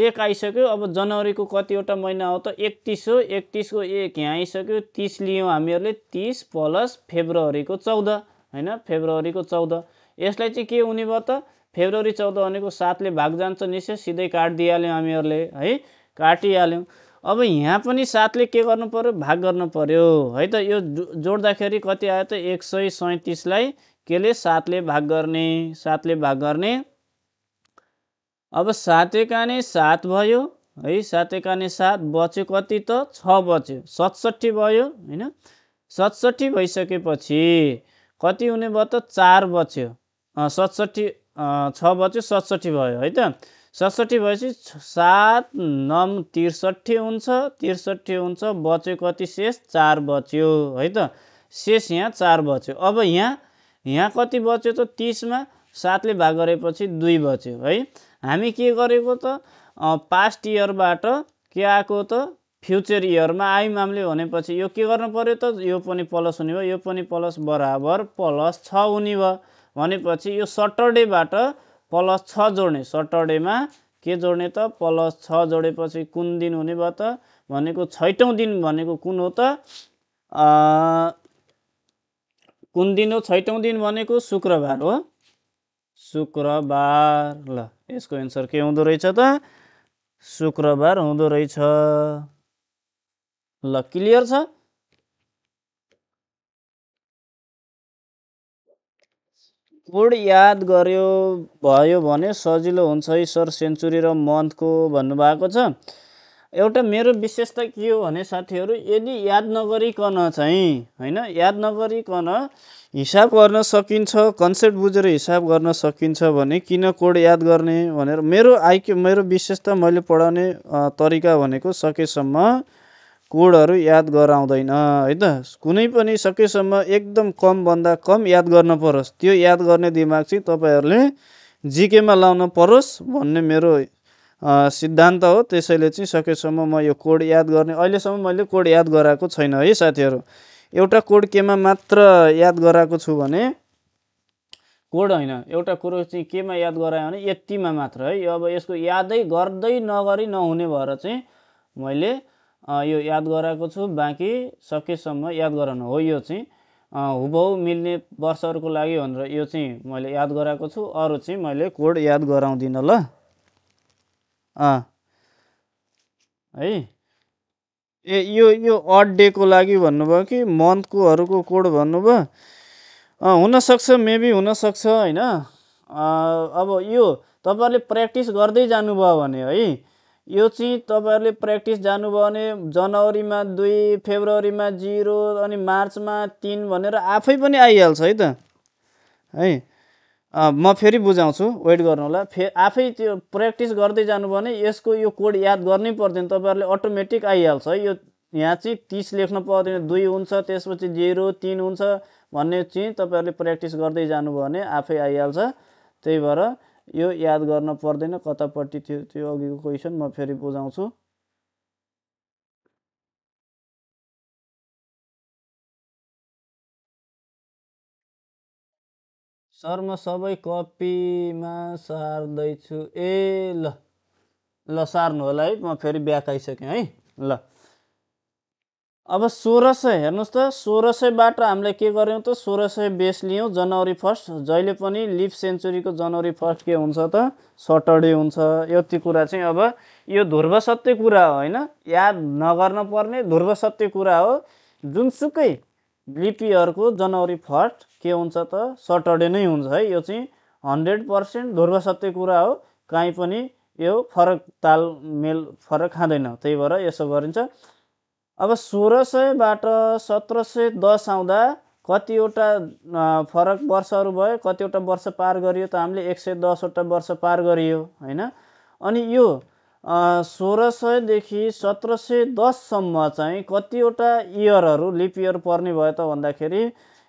एक आइसक्यो अब जनवरीको कतिवटा महिना हो त 31 हो 31 को एक यहाँ आइसक्यो 30 लियौँ हामीहरूले 30 प्लस फेब्रुअरीको 14 हैन फेब्रुअरीको 14 यसलाई चाहिँ के हुने भयो त फेब्रुअरी 14 भनेको 7 ले भाग जान्छ निश्चय सिधै काट दिइहाल्यौँ हामीहरूले है काटिहाल्यौँ। अब यहाँ पनि 7ले के गर्नु पर्यो, भाग गर्नु पर्यो है त। यो जोड्दाखेरि कति आयो त 137लाई केले 7ले भाग गर्ने, 7ले भाग गर्ने। अब 7 एकाने 7 भयो है, 7 एकाने 7 बच्यो कति त 6 बच्यो, 67 भयो हैन। 67 भइसकेपछि कति हुने भयो त 4 बच्यो, 67 6 बच्यो 67 भयो है त। 67 भएपछि 7 9 63 हुन्छ, 63 हुन्छ, बच्यो कति शेष 4 बच्यो है त। शेष यहाँ 4 बच्यो। अब यहाँ कति बच्यो त 30मा 7ले भाग गरेपछि 2 बच्यो है। हामी के गरेको त पास्ट इयरबाट के आएको त फ्युचर इयरमा आयौँ हामीले भनेपछि यो के गर्नु पर्यो त, यो पनि प्लस हुने भयो, यो पनि प्लस बराबर प्लस 6 हुने भयो भनेपछि यो सटरडेबाट प्लस 6 जोड्ने, सटरडेमा के जोड्ने त प्लस 6 जोडेपछि कुन दिन हुने भयो त भनेको 6औँ दिन भनेको कुन हो त, कुन दिन हो 6औँ दिन भनेको शुक्रबार हो, शुक्रबार। ल यसको एन्सर के हुँदो रहेछ त, शुक्रबार हुँदो रहेछ। ल क्लियर छ। कोड याद गर्यो भयो भने सजिलो हुन्छ है सर, सेन्चुरी र मन्थको भन्नुभएको छ। एउटा मेरो विशेषता के हो भने साथीहरू, यदि याद नगरिकन चाहिँ हैन, याद नगरिकन हिसाब गर्न सकिन्छ, कन्सेप्ट बुझेर हिसाब गर्न सकिन्छ भने किन कोड याद गर्ने भनेर मेरो आइक्यू, मेरो विशेषता, मैले पढाउने तरिका भनेको सकेसम्म कोडहरू याद गराउँदैन है त। कुनै पनि सकेसम्म एकदम कमभन्दा कम याद गर्न परोस्, त्यो याद गर्ने दिमाग चाहिँ तपाईँहरूले जिकेमा लाउन परोस् भन्ने मेरो सिद्धान्त हो। त्यसैले चाहिँ सकेसम्म म यो कोड याद गर्ने, अहिलेसम्म मैले कोड याद गराएको छैन है साथीहरू। एउटा कोड केमा मात्र याद गराएको छु भने, कोड होइन, एउटा कुरो चाहिँ केमा याद गरायो भने यतिमा मात्र है। अब यसको यादै गर्दै नगरी नहुने भएर चाहिँ मैले यो याद गराएको छु, बाँकी सकेसम्म याद गराउनु हो। यो चाहिँ हुबहु मिल्ने वर्षहरूको लागि भनेर यो चाहिँ मैले याद गराएको छु, अरू चाहिँ मैले कोड याद गराउँदिनँ ल है। यो अड डेको लागि भन्नुभयो कि मन्थकोहरूको कोड भन्नुभयो, हुनसक्छ, मेबी हुनसक्छ होइन। अब यो तपाईँहरूले प्र्याक्टिस गर्दै जानुभयो भने है, यो चाहिँ तपाईँहरूले प्र्याक्टिस जानुभयो भने जनवरीमा 2, फेब्रुअरीमा 0 अनि मार्चमा 3 भनेर आफै पनि आइहाल्छ है त है। म फेरि बुझाउँछु, वेट गर्नु होला। आफै त्यो प्र्याक्टिस गर्दै जानुभयो भने यसको यो कोड याद गर्नै पर्दैन, तपाईँहरूले अटोमेटिक आइहाल्छ है। यो यहाँ चाहिँ 30 लेख्न पर्दैन, 2 हुन्छ, त्यसपछि 0 3 हुन्छ भन्ने चाहिँ तपाईँहरूले प्र्याक्टिस गर्दै जानुभयो भने आफै आइहाल्छ। त्यही भएर यो याद गर्न पर्दैन। कतापट्टि थियो त्यो अघिको क्वेसन, म फेरि बुझाउँछु। सर म सबै कपीमा सार्दैछु। ए ल सार्नु होला है, म फेरि ब्याक आइसकेँ है। ल अब 1600 हेर्नुहोस् त, 1600बाट हामीले के गर्यौँ त 1600 बेस लियौँ जनवरी 1 जहिले पनि लिप सेन्चुरीको जनवरी 1 के हुन्छ त सटरडे हुन्छ। यति कुरा चाहिँ अब यो ध्रुव सत्य कुरा हो होइन, याद नगर्न पर्ने ध्रुव सत्य कुरा हो। जुनसुकै लिप इयरको जनवरी 1 के हुन्छ त सटरडे नै हुन्छ है। यो चाहिँ 100% ध्रुव सत्य कुरा हो, काहीँ पनि यो फरक तालमेल फरक खाँदैन। त्यही भएर यसो गरिन्छ। अब 1600बाट 1710 आउँदा कतिवटा फरक वर्षहरू भयो, कतिवटा वर्ष पार गरियो त हामीले 110वटा वर्ष पार गरियो होइन। अनि यो 1600देखि 1710सम्म चाहिँ कतिवटा इयरहरू लिप इयर पर्ने भयो त भन्दाखेरि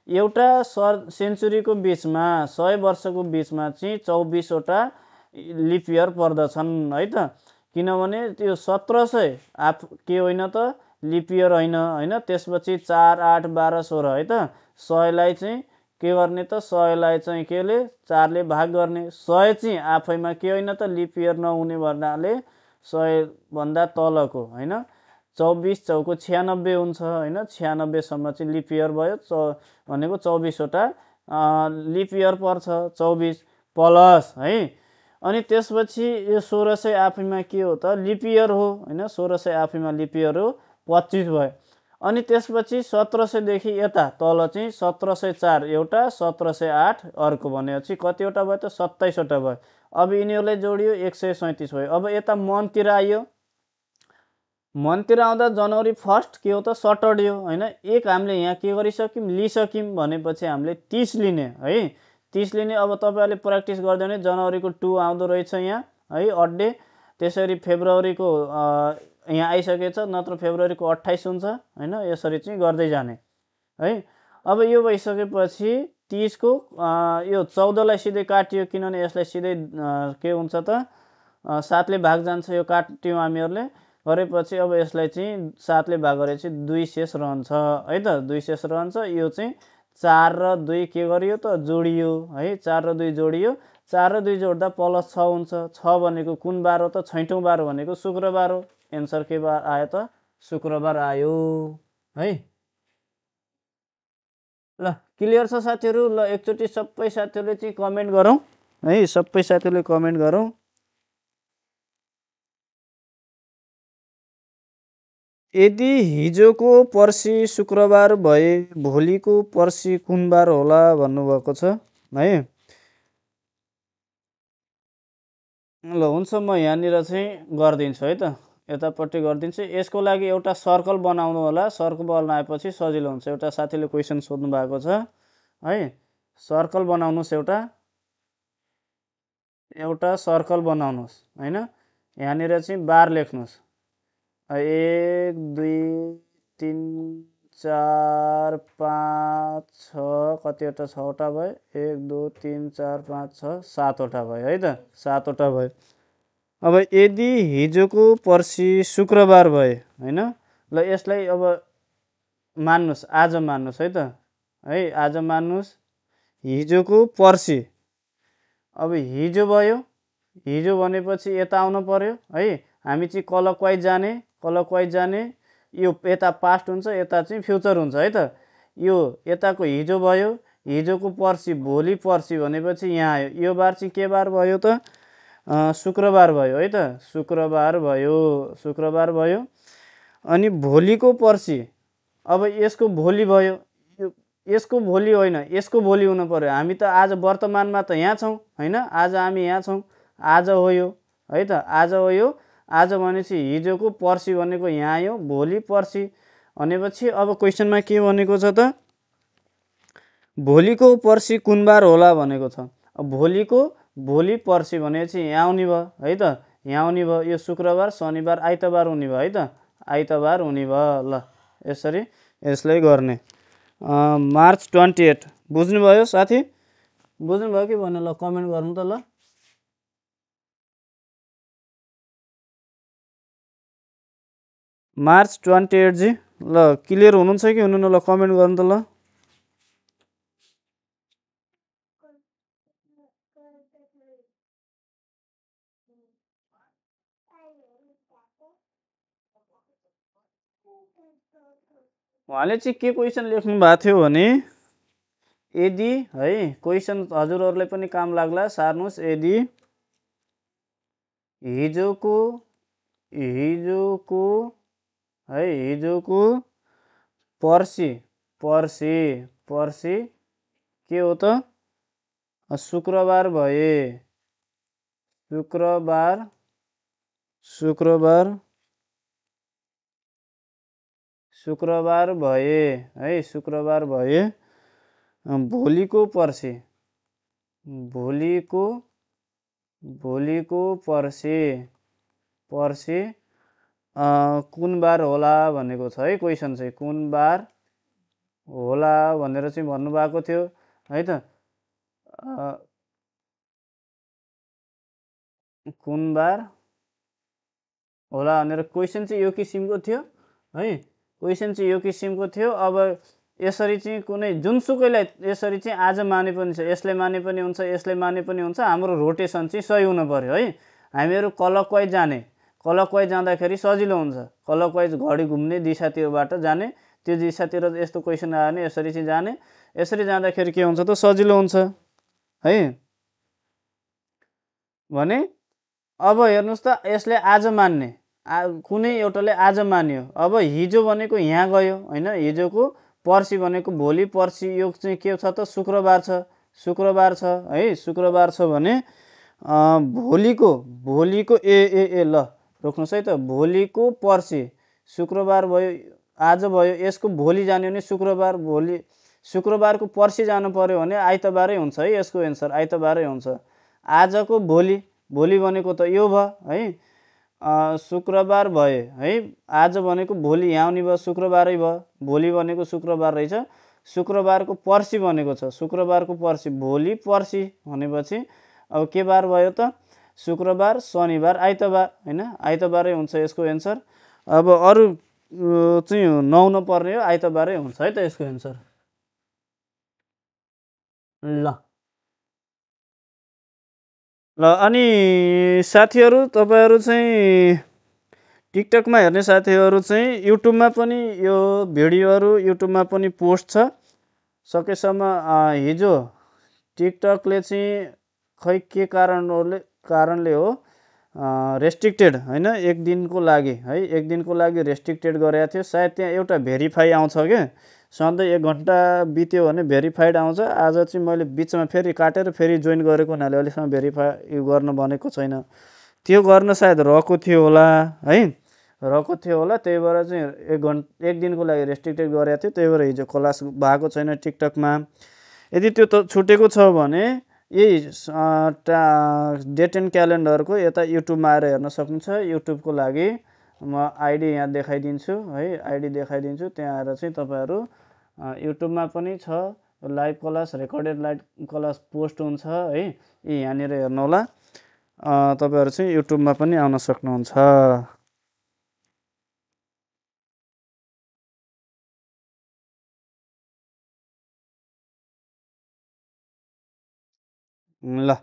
एउटा सेन्चुरीको बिचमा 100 वर्षको बिचमा चाहिँ 24वटा लिप इयर पर्दछन् है त। किनभने त्यो 1700 के होइन त लिप इयर होइन। त्यसपछि 4 8 12 16 है त। 100लाई चाहिँ के गर्ने त 100लाई चाहिँ केले 4ले भाग गर्ने। 100 चाहिँ आफैमा के होइन त लिप इयर नहुने भन्नाले 100भन्दा तलको होइन। 24 चौको 96 हुन्छ होइन। 96सम्म चाहिँ लिप इयर भयो, भनेको 24वटा लिप इयर पर्छ। 24 प्लस है अनि त्यसपछि यो 1600 आफैमा के हो त लिप इयर हो होइन 1600 आफैमा लिप इयर हो 25 भयो। अनि त्यसपछि 1700देखि यता तल चाहिँ 1704 एउटा 1708 अर्को भनेपछि कतिवटा भयो त 27वटा भयो। अब यिनीहरूलाई जोडियो 137 भयो। अब यता मन्थतिर आइयो, मन्थतिर आउँदा जनवरी 1 के हो त सटरडे हो होइन। एक हामीले यहाँ के गरिसक्यौँ लिइसक्यौँ भनेपछि हामीले 30 लिने है 30 लिने। अब तपाईँहरूले प्र्याक्टिस गर्दै भने जनवरीको 2 आउँदो रहेछ यहाँ है अड्डे। त्यसरी फेब्रुअरीको यहाँ आइसकेछ, नत्र फेब्रुअरीको 28 हुन्छ होइन। यसरी चाहिँ गर्दै जाने है। अब यो भइसकेपछि 30को यो 14लाई सिधै काटियो किनभने यसलाई सिधै के हुन्छ त 7ले भाग जान्छ। यो काट्यौँ हामीहरूले गरेपछि अब यसलाई चाहिँ 7ले भाग गरेपछि 2 शेष रहन्छ है त 2 शेष रहन्छ। यो चाहिँ 4 र 2 के गरियो त जोडियो है 4 र 2 जोडियो। 4 र 2 जोड्दा +6 हुन्छ। 6 भनेको कुन बार हो त 6औँ बार भनेको शुक्रबार हो। एन्सर के बार आयो त शुक्रबार आयो है। ल क्लियर छ साथीहरू। ल एकचोटि सबै साथीहरूले चाहिँ कमेन्ट गरौँ है, सबै साथीहरूले कमेन्ट गरौँ। यदि हिजोको पर्सि शुक्रबार भए भोलिको पर्सि कुन बार होला भन्नुभएको छ है। ल हुन्छ म यहाँनिर चाहिँ गरिदिन्छु है त यतापट्टि गरिदिन्छु। यसको लागि एउटा सर्कल बनाउनु होला। सर्कल बनाएपछि सजिलो हुन्छ। एउटा साथीले क्वेसन सोध्नु भएको छ है। सर्कल बनाउनुहोस्, एउटा सर्कल बनाउनुहोस् होइन। यहाँनिर चाहिँ बार लेख्नुहोस् 1 2 3 4 5 6 कतिवटा 6वटा भयो 1 2 3 4 5 6 7वटा भयो है त 7वटा भयो। अब यदि हिजोको पर्सि शुक्रबार भए होइन। ल यसलाई अब मान्नुहोस् आज मान्नुहोस् है त है आज मान्नुहोस्। हिजोको पर्सि अब हिजो भयो, हिजो भनेपछि यता आउनु पर्यो है। हामी चाहिँ क्लकवाइज जाने। यो यता पास्ट हुन्छ यता चाहिँ फ्युचर हुन्छ है त। यो यताको हिजो भयो, हिजोको पर्सि भोलि पर्सि भनेपछि यहाँ आयो। यो बार चाहिँ के बार भयो त शुक्रबार भयो है त शुक्रबार भयो। अनि भोलिको पर्सि अब यसको भोलि भयो, यसको भोलि होइन यसको भोलि हुनु पर्यो। हामी त आज वर्तमानमा त यहाँ छौँ होइन। आज हामी यहाँ छौँ, आज हो यो है त आज हो यो। आज भनेपछि हिजोको पर्सि भनेको यहाँ आयो भोलि पर्सि भनेपछि अब क्वेसनमा के भनेको छ त भोलिको पर्सि कुन बार होला भनेको छ। अब भोलिको भोलि पर्सि भनेपछि यहाँ आउने भयो है त यहाँ आउने भयो। यो शुक्रबार शनिबार आइतबार हुने भयो है त आइतबार हुने भयो। ल यसरी यसलाई गर्ने। मार्च 28 बुझ्नुभयो साथी, बुझ्नुभयो कि भने ल कमेन्ट गर्नु त ल। मार्च 28 जी ल क्लियर हुनुहुन्छ कि हुनुहुन्न ल कमेन्ट गर्नु त ल। उहाँले चाहिँ के क्वेसन लेख्नु भएको थियो भने यदि है क्वेसन हजुरहरूलाई पनि काम लाग्ला सार्नुहोस्। यदि हिजोको है हिजोको पर्सि के हो त शुक्रबार भए शुक्रबार भए है शुक्रबार भए भोलिको पर्सि पर्सि कुन बार होला भनेको छ है। क्वेसन चाहिँ कुन बार होला भनेर चाहिँ भन्नुभएको थियो है त। कुन बार होला भनेर क्वेसन चाहिँ यो किसिमको थियो है। क्वेसन चाहिँ यो किसिमको थियो। अब यसरी चाहिँ कुनै जुनसुकैलाई यसरी चाहिँ आज माने पनि छ, यसले माने पनि हुन्छ, यसले माने पनि हुन्छ। हाम्रो रोटेसन चाहिँ सही हुनु पर्यो है। हामीहरू क्लकवाइज जाने, क्लकवाइज जाँदाखेरि सजिलो हुन्छ। क्लकवाइज घडी घुम्ने दिशातिरबाट जाने, त्यो दिशातिर यस्तो क्वेसन आयो भने यसरी चाहिँ जाने। यसरी जाँदाखेरि के हुन्छ त सजिलो हुन्छ है। भने अब हेर्नुहोस् त यसले आज मान्ने कुनै एउटाले आज मान्यो। अब हिजो भनेको यहाँ गयो होइन, हिजोको पर्सि भनेको भोलि, पर्सि यो चाहिँ के छ त शुक्रबार छ, शुक्रबार छ है, शुक्रबार छ भने भोलिको भोलिको ए ए ए ल रोक्नुहोस् है त, भोलिको पर्सि शुक्रबार भयो, आज भयो, यसको भोलि जाने भने शुक्रबार, भोलि शुक्रबारको पर्सि जानु पर्यो भने आइतबारै हुन्छ है, यसको एन्सर आइतबारै हुन्छ। आजको भोलि, भोलि भनेको त यो भयो है, शुक्रबार भयो है, आज भनेको भोलि यहाँ आउने भयो, शुक्रबारै भयो, भोलि भनेको शुक्रबार रहेछ, शुक्रबारको पर्सि भनेको छ, शुक्रबारको पर्सि भोलि पर्सि भनेपछि अब के बार भयो त, शुक्रबार, शनिबार, आइतबार होइन, आइतबारै हुन्छ यसको एन्सर। अब अरू चाहिँ नहुन पर्ने हो, आइतबारै हुन्छ है त यसको एन्सर। ल ल अनि साथीहरू तपाईँहरू चाहिँ टिकटकमा हेर्ने साथीहरू चाहिँ युट्युबमा पनि यो भिडियोहरू युट्युबमा पनि पोस्ट छ। सकेसम्म हिजो टिकटकले चाहिँ खै के कारणले हो रेस्ट्रिक्टेड होइन, एक दिनको लागि है, एक दिनको लागि रेस्ट्रिक्टेड गरेको थियो। सायद त्यहाँ एउटा भेरिफाई आउँछ क्या, सधैँ 1 घन्टा बित्यो भने भेरिफाइड आउँछ। आज चाहिँ मैले बिचमा फेरि काटेर फेरि जोइन गरेको हुनाले अहिलेसम्म भेरिफाई गर्न भनेको छैन। त्यो गर्न सायद रहेको थियो होला है, रहेको थियो होला, त्यही भएर चाहिँ एक दिनको लागि रेस्ट्रिक्टेड गरेको थियो, त्यही भएर हिजो क्लास भएको छैन टिकटकमा। यदि त्यो त छुटेको छ भने यही डेट एन्ड क्यालेन्डरको यता युट्युबमा आएर हेर्न सक्नुहुन्छ। युट्युबको लागि म आइडी यहाँ देखाइदिन्छु है, आइडी देखाइदिन्छु, त्यहाँ आएर चाहिँ तपाईँहरू युट्युबमा पनि छ live class, recorded live class post हुन्छ है, यहाँनिर हेर्नुहोला। तपाईँहरू चाहिँ युट्युबमा पनि आउन सक्नुहुन्छ। ल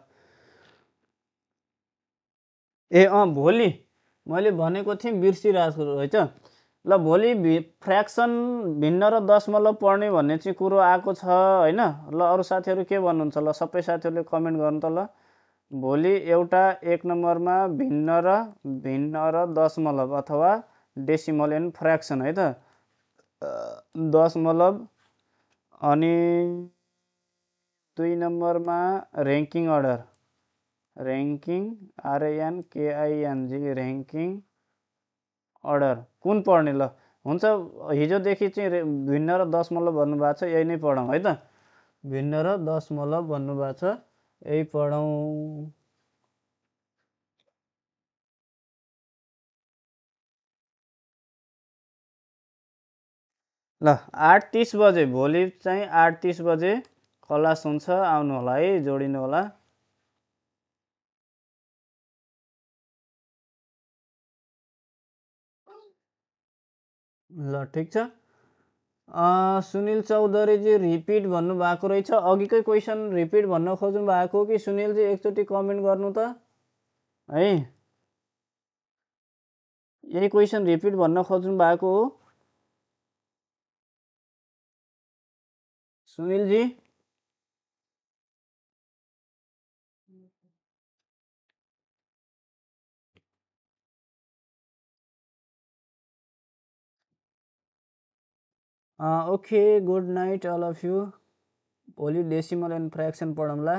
भोलि मैले भनेको थिएँ बिर्सिरहेको रहेछ। ल भोलि फ्र्याक्सन भिन्न र दशमलव पढ्ने भन्ने चाहिँ कुरो आएको छ होइन। ल अरू साथीहरू के भन्नुहुन्छ? ल सबै साथीहरूले कमेन्ट गर्नु त। ल भोलि एउटा 1 नम्बरमा भिन्न र दशमलव अथवा डेसिमल एन्ड फ्र्याक्सन है त, दशमलव। अनि 2 नम्बरमा ranking order, ranking RANKING ranking order कुन पढ्ने? ल हुन्छ, हिजोदेखि चाहिँ भिन्न र दशमलव भन्नुभएको छ, यही नै पढौँ है त, भिन्न र दशमलव भन्नुभएको छ, यही पढौँ। ल 8:30 बजे भोलि चाहिँ 8:30 बजे क्लास हुन्छ, आउनु होला है, जोडिनु होला। ल ठिक छ। सुनिल चौधरीजी रिपिट भन्नुभएको रहेछ, अघिकै क्वेसन रिपिट भन्न खोज्नु भएको कि सुनिलजी? एकचोटि कमेन्ट गर्नु त है, यही क्वेसन रिपिट भन्न खोज्नु भएको हो Sunilji? Okay, good night all of you. भोलि डेसिमल एन्ड फ्र्याक्सन पढौँला।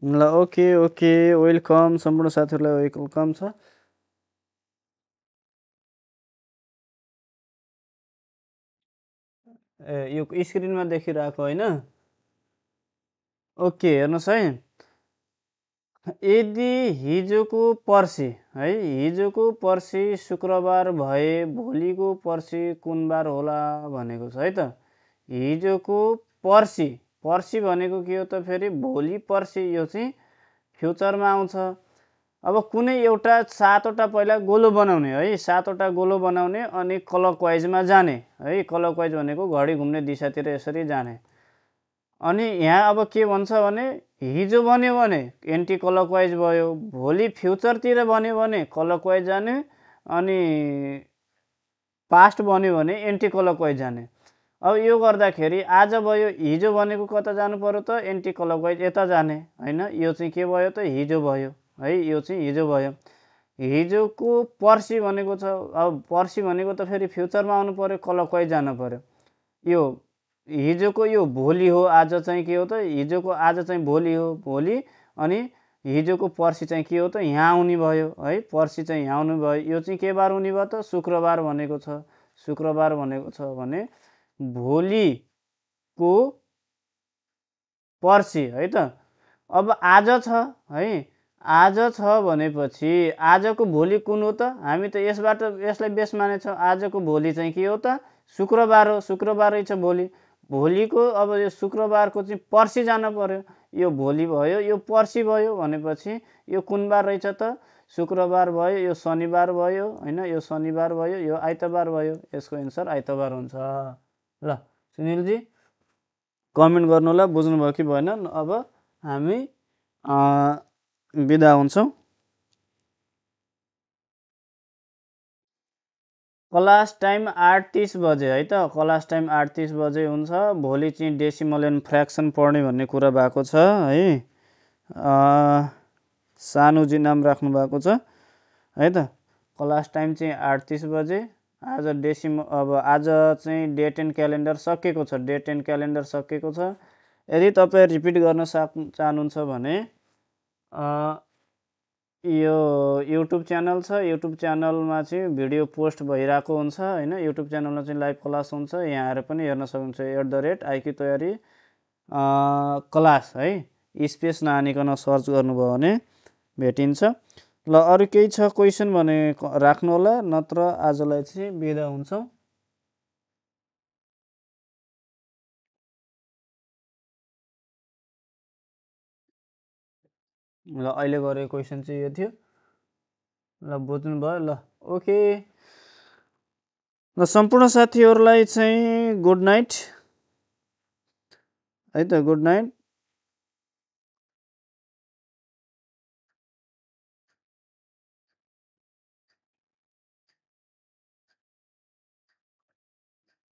ल ओके ओके, वेलकम, सम्पूर्ण साथीहरूलाई वेलकम छ। यो स्क्रिनमा देखिरहेको होइन? ओके हेर्नुहोस् है, यदि हिजोको पर्सि है, हिजोको पर्सि शुक्रबार भए भोलिको पर्सि कुन बार होला भनेको छ है त। हिजोको पर्सि, पर्सि भनेको के हो त फेरि? भोलि पर्सि, यो चाहिँ फ्युचरमा आउँछ। अब कुनै एउटा 7वटा पहिला गोलो बनाउने है, 7वटा गोलो बनाउने अनि क्लकवाइजमा जाने है। क्लकवाइज भनेको घडी घुम्ने दिशातिर यसरी जाने। अनि यहाँ अब के भन्छ भने हिजो बन्यो भने एन्टी क्लकवाइज भयो, भोलि फ्युचरतिर बन्यो भने क्लकवाइज जाने, अनि पास्ट बन्यो भने एन्टी क्लकवाइज जाने। अब यो गर्दाखेरि आज भयो, हिजो भनेको कता जानु पर्यो त एन्टी क्लकवाइज यता जाने होइन। यो चाहिँ के भयो त हिजो भयो है, यो चाहिँ हिजो भयो। हिजोको पर्सि भनेको छ, अब पर्सि भनेको त फेरि फ्युचरमा आउनु पर्यो, क्लकवाइज जानु पर्यो। यो हिजोको यो भोलि हो, आज चाहिँ के हो त हिजोको आज चाहिँ भोलि हो, भोलि। अनि हिजोको पर्सि चाहिँ के हो त यहाँ आउने भयो है, पर्सि चाहिँ यहाँ आउनु भयो। यो चाहिँ के बार हुने भयो त शुक्रबार भनेको छ। शुक्रबार भनेको छ भने भोलिको पर्सि है त। अब आज छ है, आज छ भनेपछि आजको भोलि कुन हो त, हामी त यसबाट यसलाई बेस मानेछौँ। आजको भोलि चाहिँ के हो त शुक्रबार हो, शुक्रबारै छ भोलि। भोलिको अब यो शुक्रबारको चाहिँ पर्सि जानु पर्यो। यो भोलि भयो, यो पर्सि भयो भनेपछि यो कुन बार रहेछ त शुक्रबार भयो, यो शनिबार भयो होइन, यो शनिबार भयो, यो आइतबार भयो। यसको एन्सर आइतबार हुन्छ। ल सुनिलजी कमेन्ट गर्नु होला, बुझ्नुभयो कि भएन। अब हामी बिदा हुन्छौँ। क्लास टाइम 8:30 बजे है त, क्लास टाइम 8:30 बजे हुन्छ। भोलि चाहिँ डेसिमल एन्ड फ्र्याक्सन पढ्ने भन्ने कुरा भएको छ है। सानुजी नाम राख्नु भएको छ है त। क्लास टाइम चाहिँ 8:30 बजे। आज अब आज चाहिँ डेट एन्ड क्यालेन्डर सकिएको छ, डेट एन्ड क्यालेन्डर सकिएको छ। यदि तपाईँ रिपिट गर्न चाहनुहुन्छ भने यो युट्युब च्यानल छ, युट्युब च्यानलमा चाहिँ भिडियो पोस्ट भइरहेको हुन्छ होइन। युट्युब च्यानलमा चाहिँ लाइभ क्लास हुन्छ, यहाँ आएर पनि हेर्न सक्नुहुन्छ। @IQ तयारी क्लास है, स्पेस नहानिकन सर्च गर्नुभयो भने भेटिन्छ। ल अरू केही छ क्वेसन भने राख्नु होला, नत्र आजलाई चाहिँ बिदा हुन्छौँ। ल अहिले गरेको क्वेसन चाहिँ यो थियो। ल बुझ्नुभयो। ल ओके। ल सम्पूर्ण साथीहरूलाई चाहिँ गुड नाइट है त, गुड नाइट।